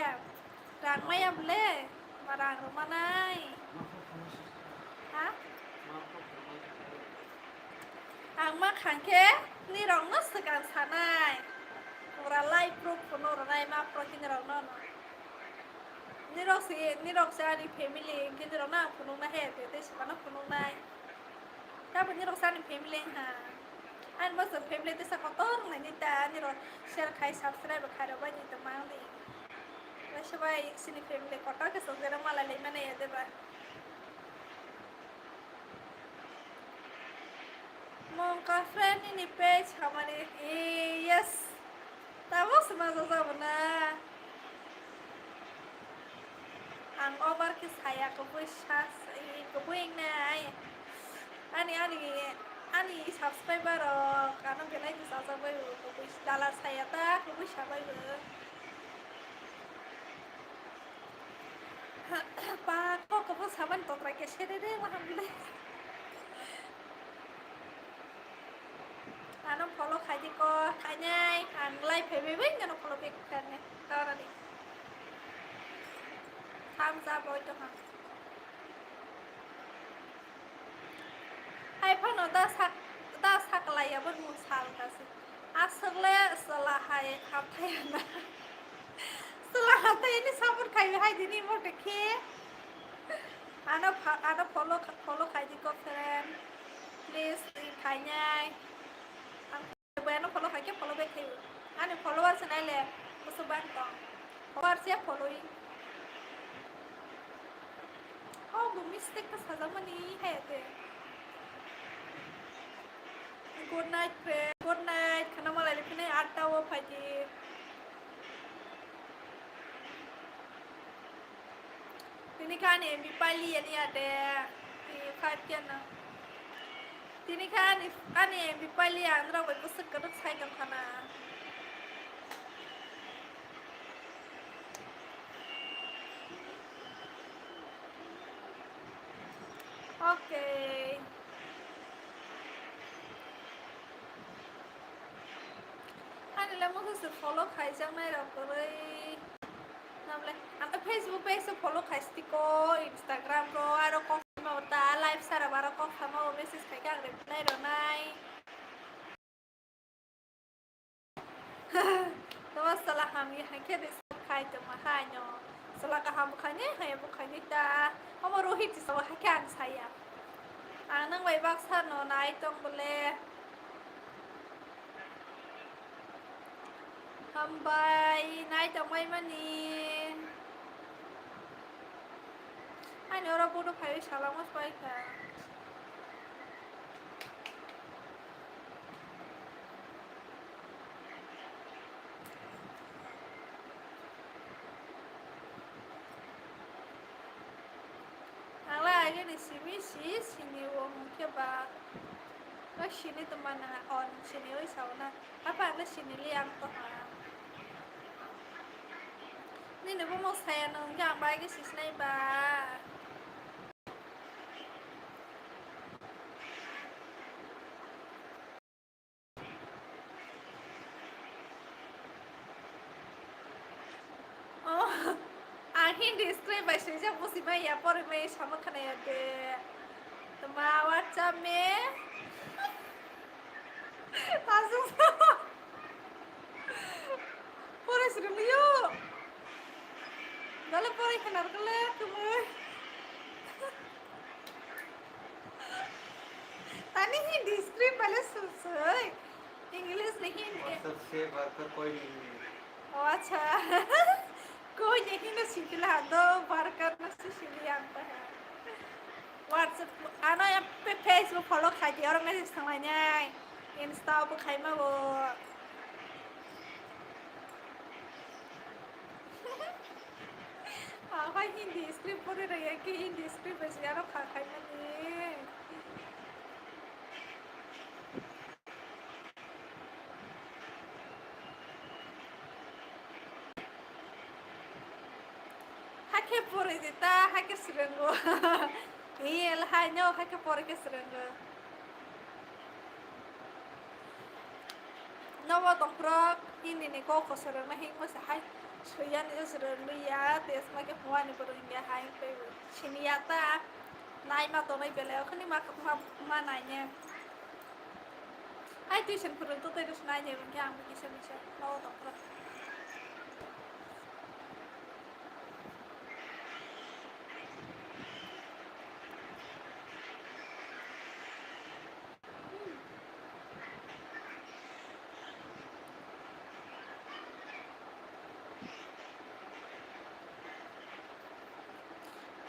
Rang maya bwle? Ma rang rw manai. Ha? Ang ma khang khe nirok no swkang sanai. Pura live proof phunuk rwnai ma prohi nirok no no. Nirok se, nirok se ani family, hingke nirok no ang phunuk na he, tei tei swkang no phunuk nai. Tabuk nirok se ani family wngkha. Ani bo chwng family tesa kotor wngnaini ta, nirok share khai, subscribe bo khairok bai ni tongma wngdi. Waisa bai chini family kotor khe chwng jera malai lai mani ya de ba. Ka friend nini page hamani, eh, yes. Tamo sima jajabo na. Ang over khe saya, kubui sa, eh, kubui wngnai. Ani, ani, ani subscriber rok ano belai ni sajak bai bo, kubui dala saya ta, kubui sabai bo. Pa, kok, kok, saban totrai ke sere de, waham le. Ano follow khai di ko, khainai, ang lai phai bai bai, ano follow back khainai. Tara di. Thumbs up oi to ha. Hai phano da sak, da sak lai ya bo mung sal ka se. Aswk le chwla hai hamthai na. Chwla hamthai ni support khai hai dini mo de khe. Ano pha-, ano follow kha-, follow khai di ko friend. Please, khainai. Ang Boyano follow khai khe follow back khai. Ani followers nai le bwswk bang tong. Followers ya following. Oh, bo mistake ta sajak mani hai ate. Good night, friend. Good night. Khana malai le phine atta o phai di. Tini khe ani M B paili ya ni ade, tini five K na. Tini khe ani, ani M B paili ya, ang rok bai bwswk kwrwk sai tong khana. Okay. Ani le mokhe se follow khaijaknai rok kwrwi. Namle, ang Facebook page o follow khai stiko, Instagram ro, aro kok sama ta live sara bara kok sama o message khai khe ang reply ronai. Tama sala hamya hai khe de khai tama hai no. Sala kaham khai ne hai bo khai ne ta. Amo Rohit sa hai khe ang saya. Ang nang bai baksa no nai tong bole. Hambai, nai tongbai mani. Ani oro bodo phaiwi salamo pai kha. Ang le agini simi si, sini o hwnkhe ba. O sini tongma nang, o sini oi sao na. Apa ang le sini li ang tongma. Nini bumung saya nung hwnkhe ang bai khe si sinai ba. Oh, ang Hindi script bai swijak buji maya, porwi maya sama khna ya de. Tma WhatsApp me. Asuk. Porwi srwng liyo. Dale porwi khna rwkle kumui. Tani Hindi script bale sujui. English ni Hindi. WhatsApp se worker koi nahi hai. Oh, acha. Koi nahi na sikila do worker na si sili anta hai. WhatsApp ano ya pe-, Facebook follow khai di, oro message thanglai nai. Insta bo khai ma bo. Aphai Hindi script pore rwya khe Hindi script bai se aro kha khai mani. Hakhe pore de ta, hakhe swrwngo. Real hai no, hakhe pore khe swrwngo. Nobo tongphro, Hindi ni kok kwswrwngno himwi se hai swiya ni se swrwng liya, tei sma khe hwnwi bo rwngya hai tei siniya ta, naima tonwi belai o khani ma, ma, ma nainai. Hai tuition phwrwng to tei rw swnai ni hwnkhe ang bo kisa misa nobo tongphro.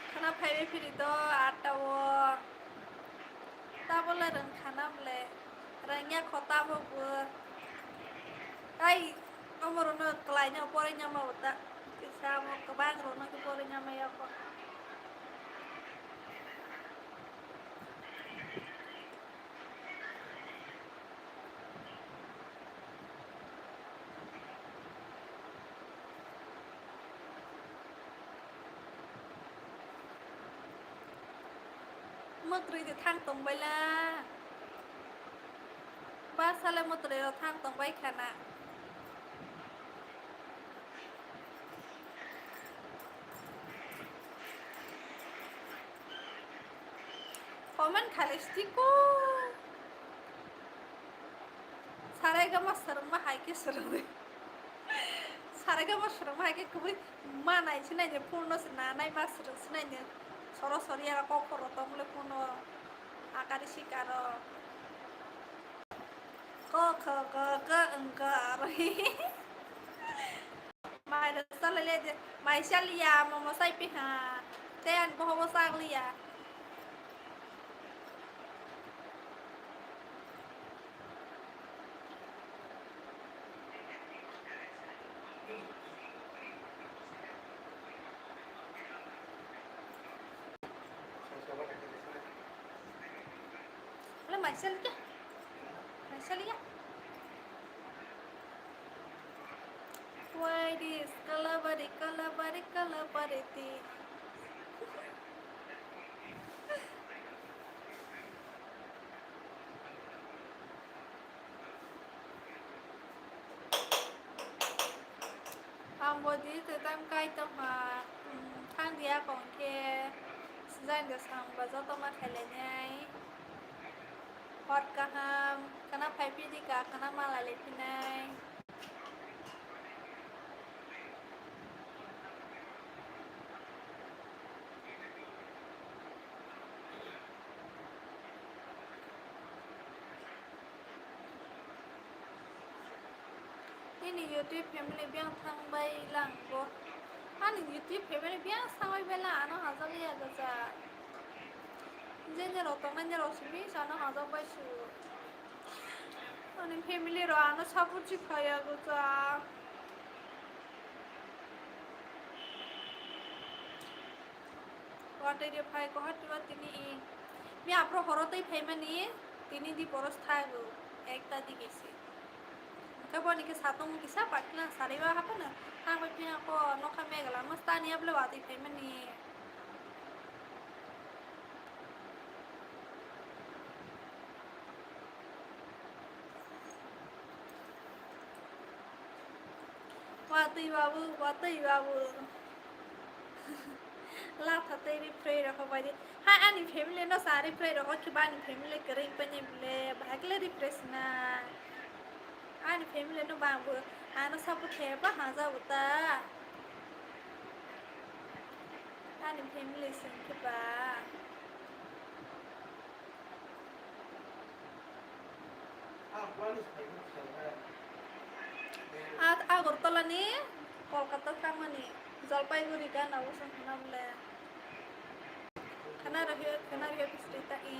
Khana phaiwi phiri do atta o. Tabole rwng khana bole. Rangya khota bo bo. Tai omo rono kwlaino porina ma uta. Kisa mo kwbang rono ki porina ma yako. Mwtwrwi de thang tongbaila. Ba sale mwtwrwi rok thang tongbai khana. Comment khalai sitiko. Sarai gama swrwngma hai khe swrwngwi. Sarai gama swrwngma hai khe kwbwi manai sinai de phone no se nanai ma swrwng sinai de. Soro sori ara kok phoro tong le phone no akari sikaro. Ko kho ko ko wng ko aro. Mai rwchaplaile de, mai chaliya, momo chaipiha, tei ani bohobo chagliya. Wala mai chaliya, mai chaliya. Why this kalabari, kalabari, kalabari ti? Ang bo di twtang kai tongha, hmm, thang dia kong khe, sijai da sang ba joto ma khailai nai. Hor kaham, khana phai phi di ka, khana malai le phinai. Nini YouTube family biyang thang bai lang bo. Ani YouTube family biyang thang bai bela ano hajak ya gaja. Jene rok tongnai ne rok simi sana hajak bai su. Ani family rok ano support si khaya gaja. Watwi de phai kohat twiwa tini i. Mi aphro horo tei phaimani tini di boros thago ekta di gesi. Hwnkhe boni khe satung kisa pakla sariwa haphano thang bai phiya ko nokha megala mas tani able watwi phaimani. Watwi babu, watwi babu. Latha tei riphroi rokho bai di. Hai ani family no sa riphroi rokho khe ba ani family kwrwi painai bole bahai khe le riphroi sina. Ani family no bangbo ano support khe ba hanja bo ta. Ani family sing khe ba. A, Agartala ni Kolkata thangmani Jalpaiguri gana o song khna bole. Khna rohio, khna rohio bisri ta i.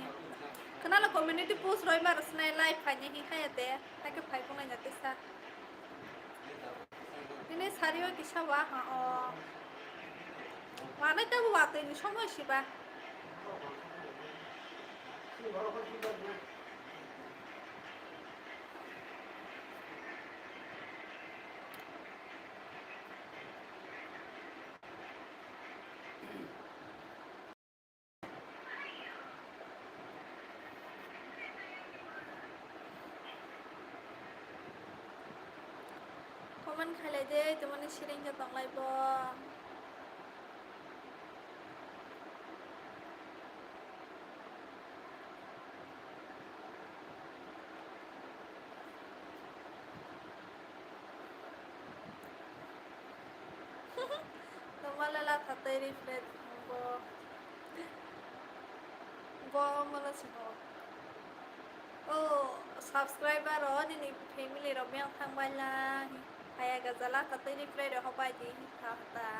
Khna lo community post roi mar snai live phai ni hi khaya de. Hakhe phai phunai na tesa. Bini sari o kisa wa ha o. Wanai tei bo watwi ni somoi siba. Comment khailai de, tumani siring khe tonglai bo. Tongmala latha tei ripre bo. Bo mala singo. O subscriber o nini family rok yang thang bai la. Haya gaja latha tei ripre rok bai di tha ta.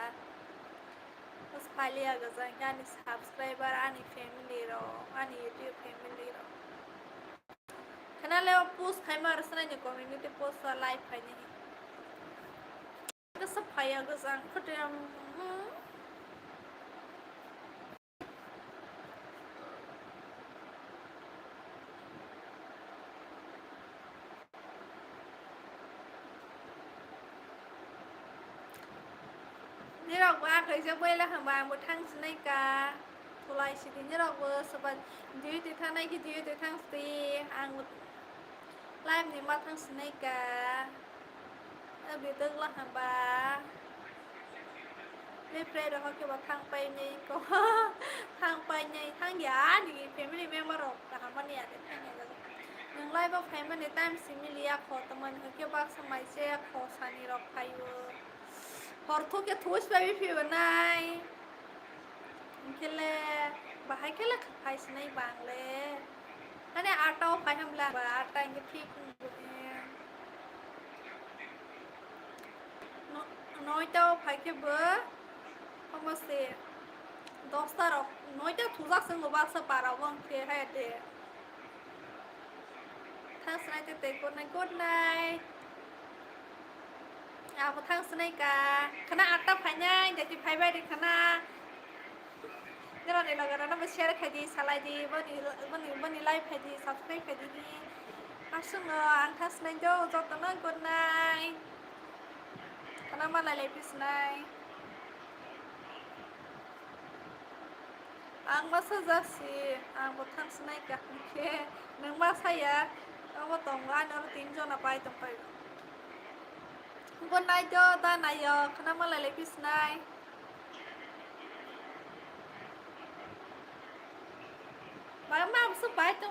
Bas phalia gaja ani subscriber, ani family rok, ani YouTube family rok. Ale o post khaima rwsnai ni community post o live khaini. Kasa phaya gajang khotram. Nirok bo akhai je boila hwnba ang bo thang sinai ka. Tulai sidi nirok bo soba duty thangnai ki duty thang sidi ang bo live ni ma thang sinai ka. Abdi dwgla hwnba. Befre rok khe bo thang painai ko. Thang painai thang ya ani family member rok kaham mani ya de thang ya. Nwng live o phaimani time simi liya kho, tamani hwnkhe baksa mai se kho sani rok phaio. Hor thuk khe thuis bai phi bo nai. Hwnkhe le bahai khe le phai sinai bang le. Ani atta o phai ham le ba atta hwnkhe thik wng bo. No-, noita o phai khe bo omo se dosta rok, noita thujak se wng bo baksa para o hwnkhe hai de. Thang sinai tei tei good night, good night. Abo thang sinai ka. Khana atta phainai, jati phaibai de khana. Nirok ni loge rok no bo share khai di, salai di, boni, boni, boni like khai di, subscribe khai di ni. Aswk no ang thang sinai do, joto no good night. Khana malai lai phi sinai. Ang masa jasi, ang bo thang sinai kaham khe, nwng masa ya, abo tongo, ani oro tin jona pai tong pai. Bo nai do, da nai yo, khana malai lai phi sinai. Ba ma, so pai tong.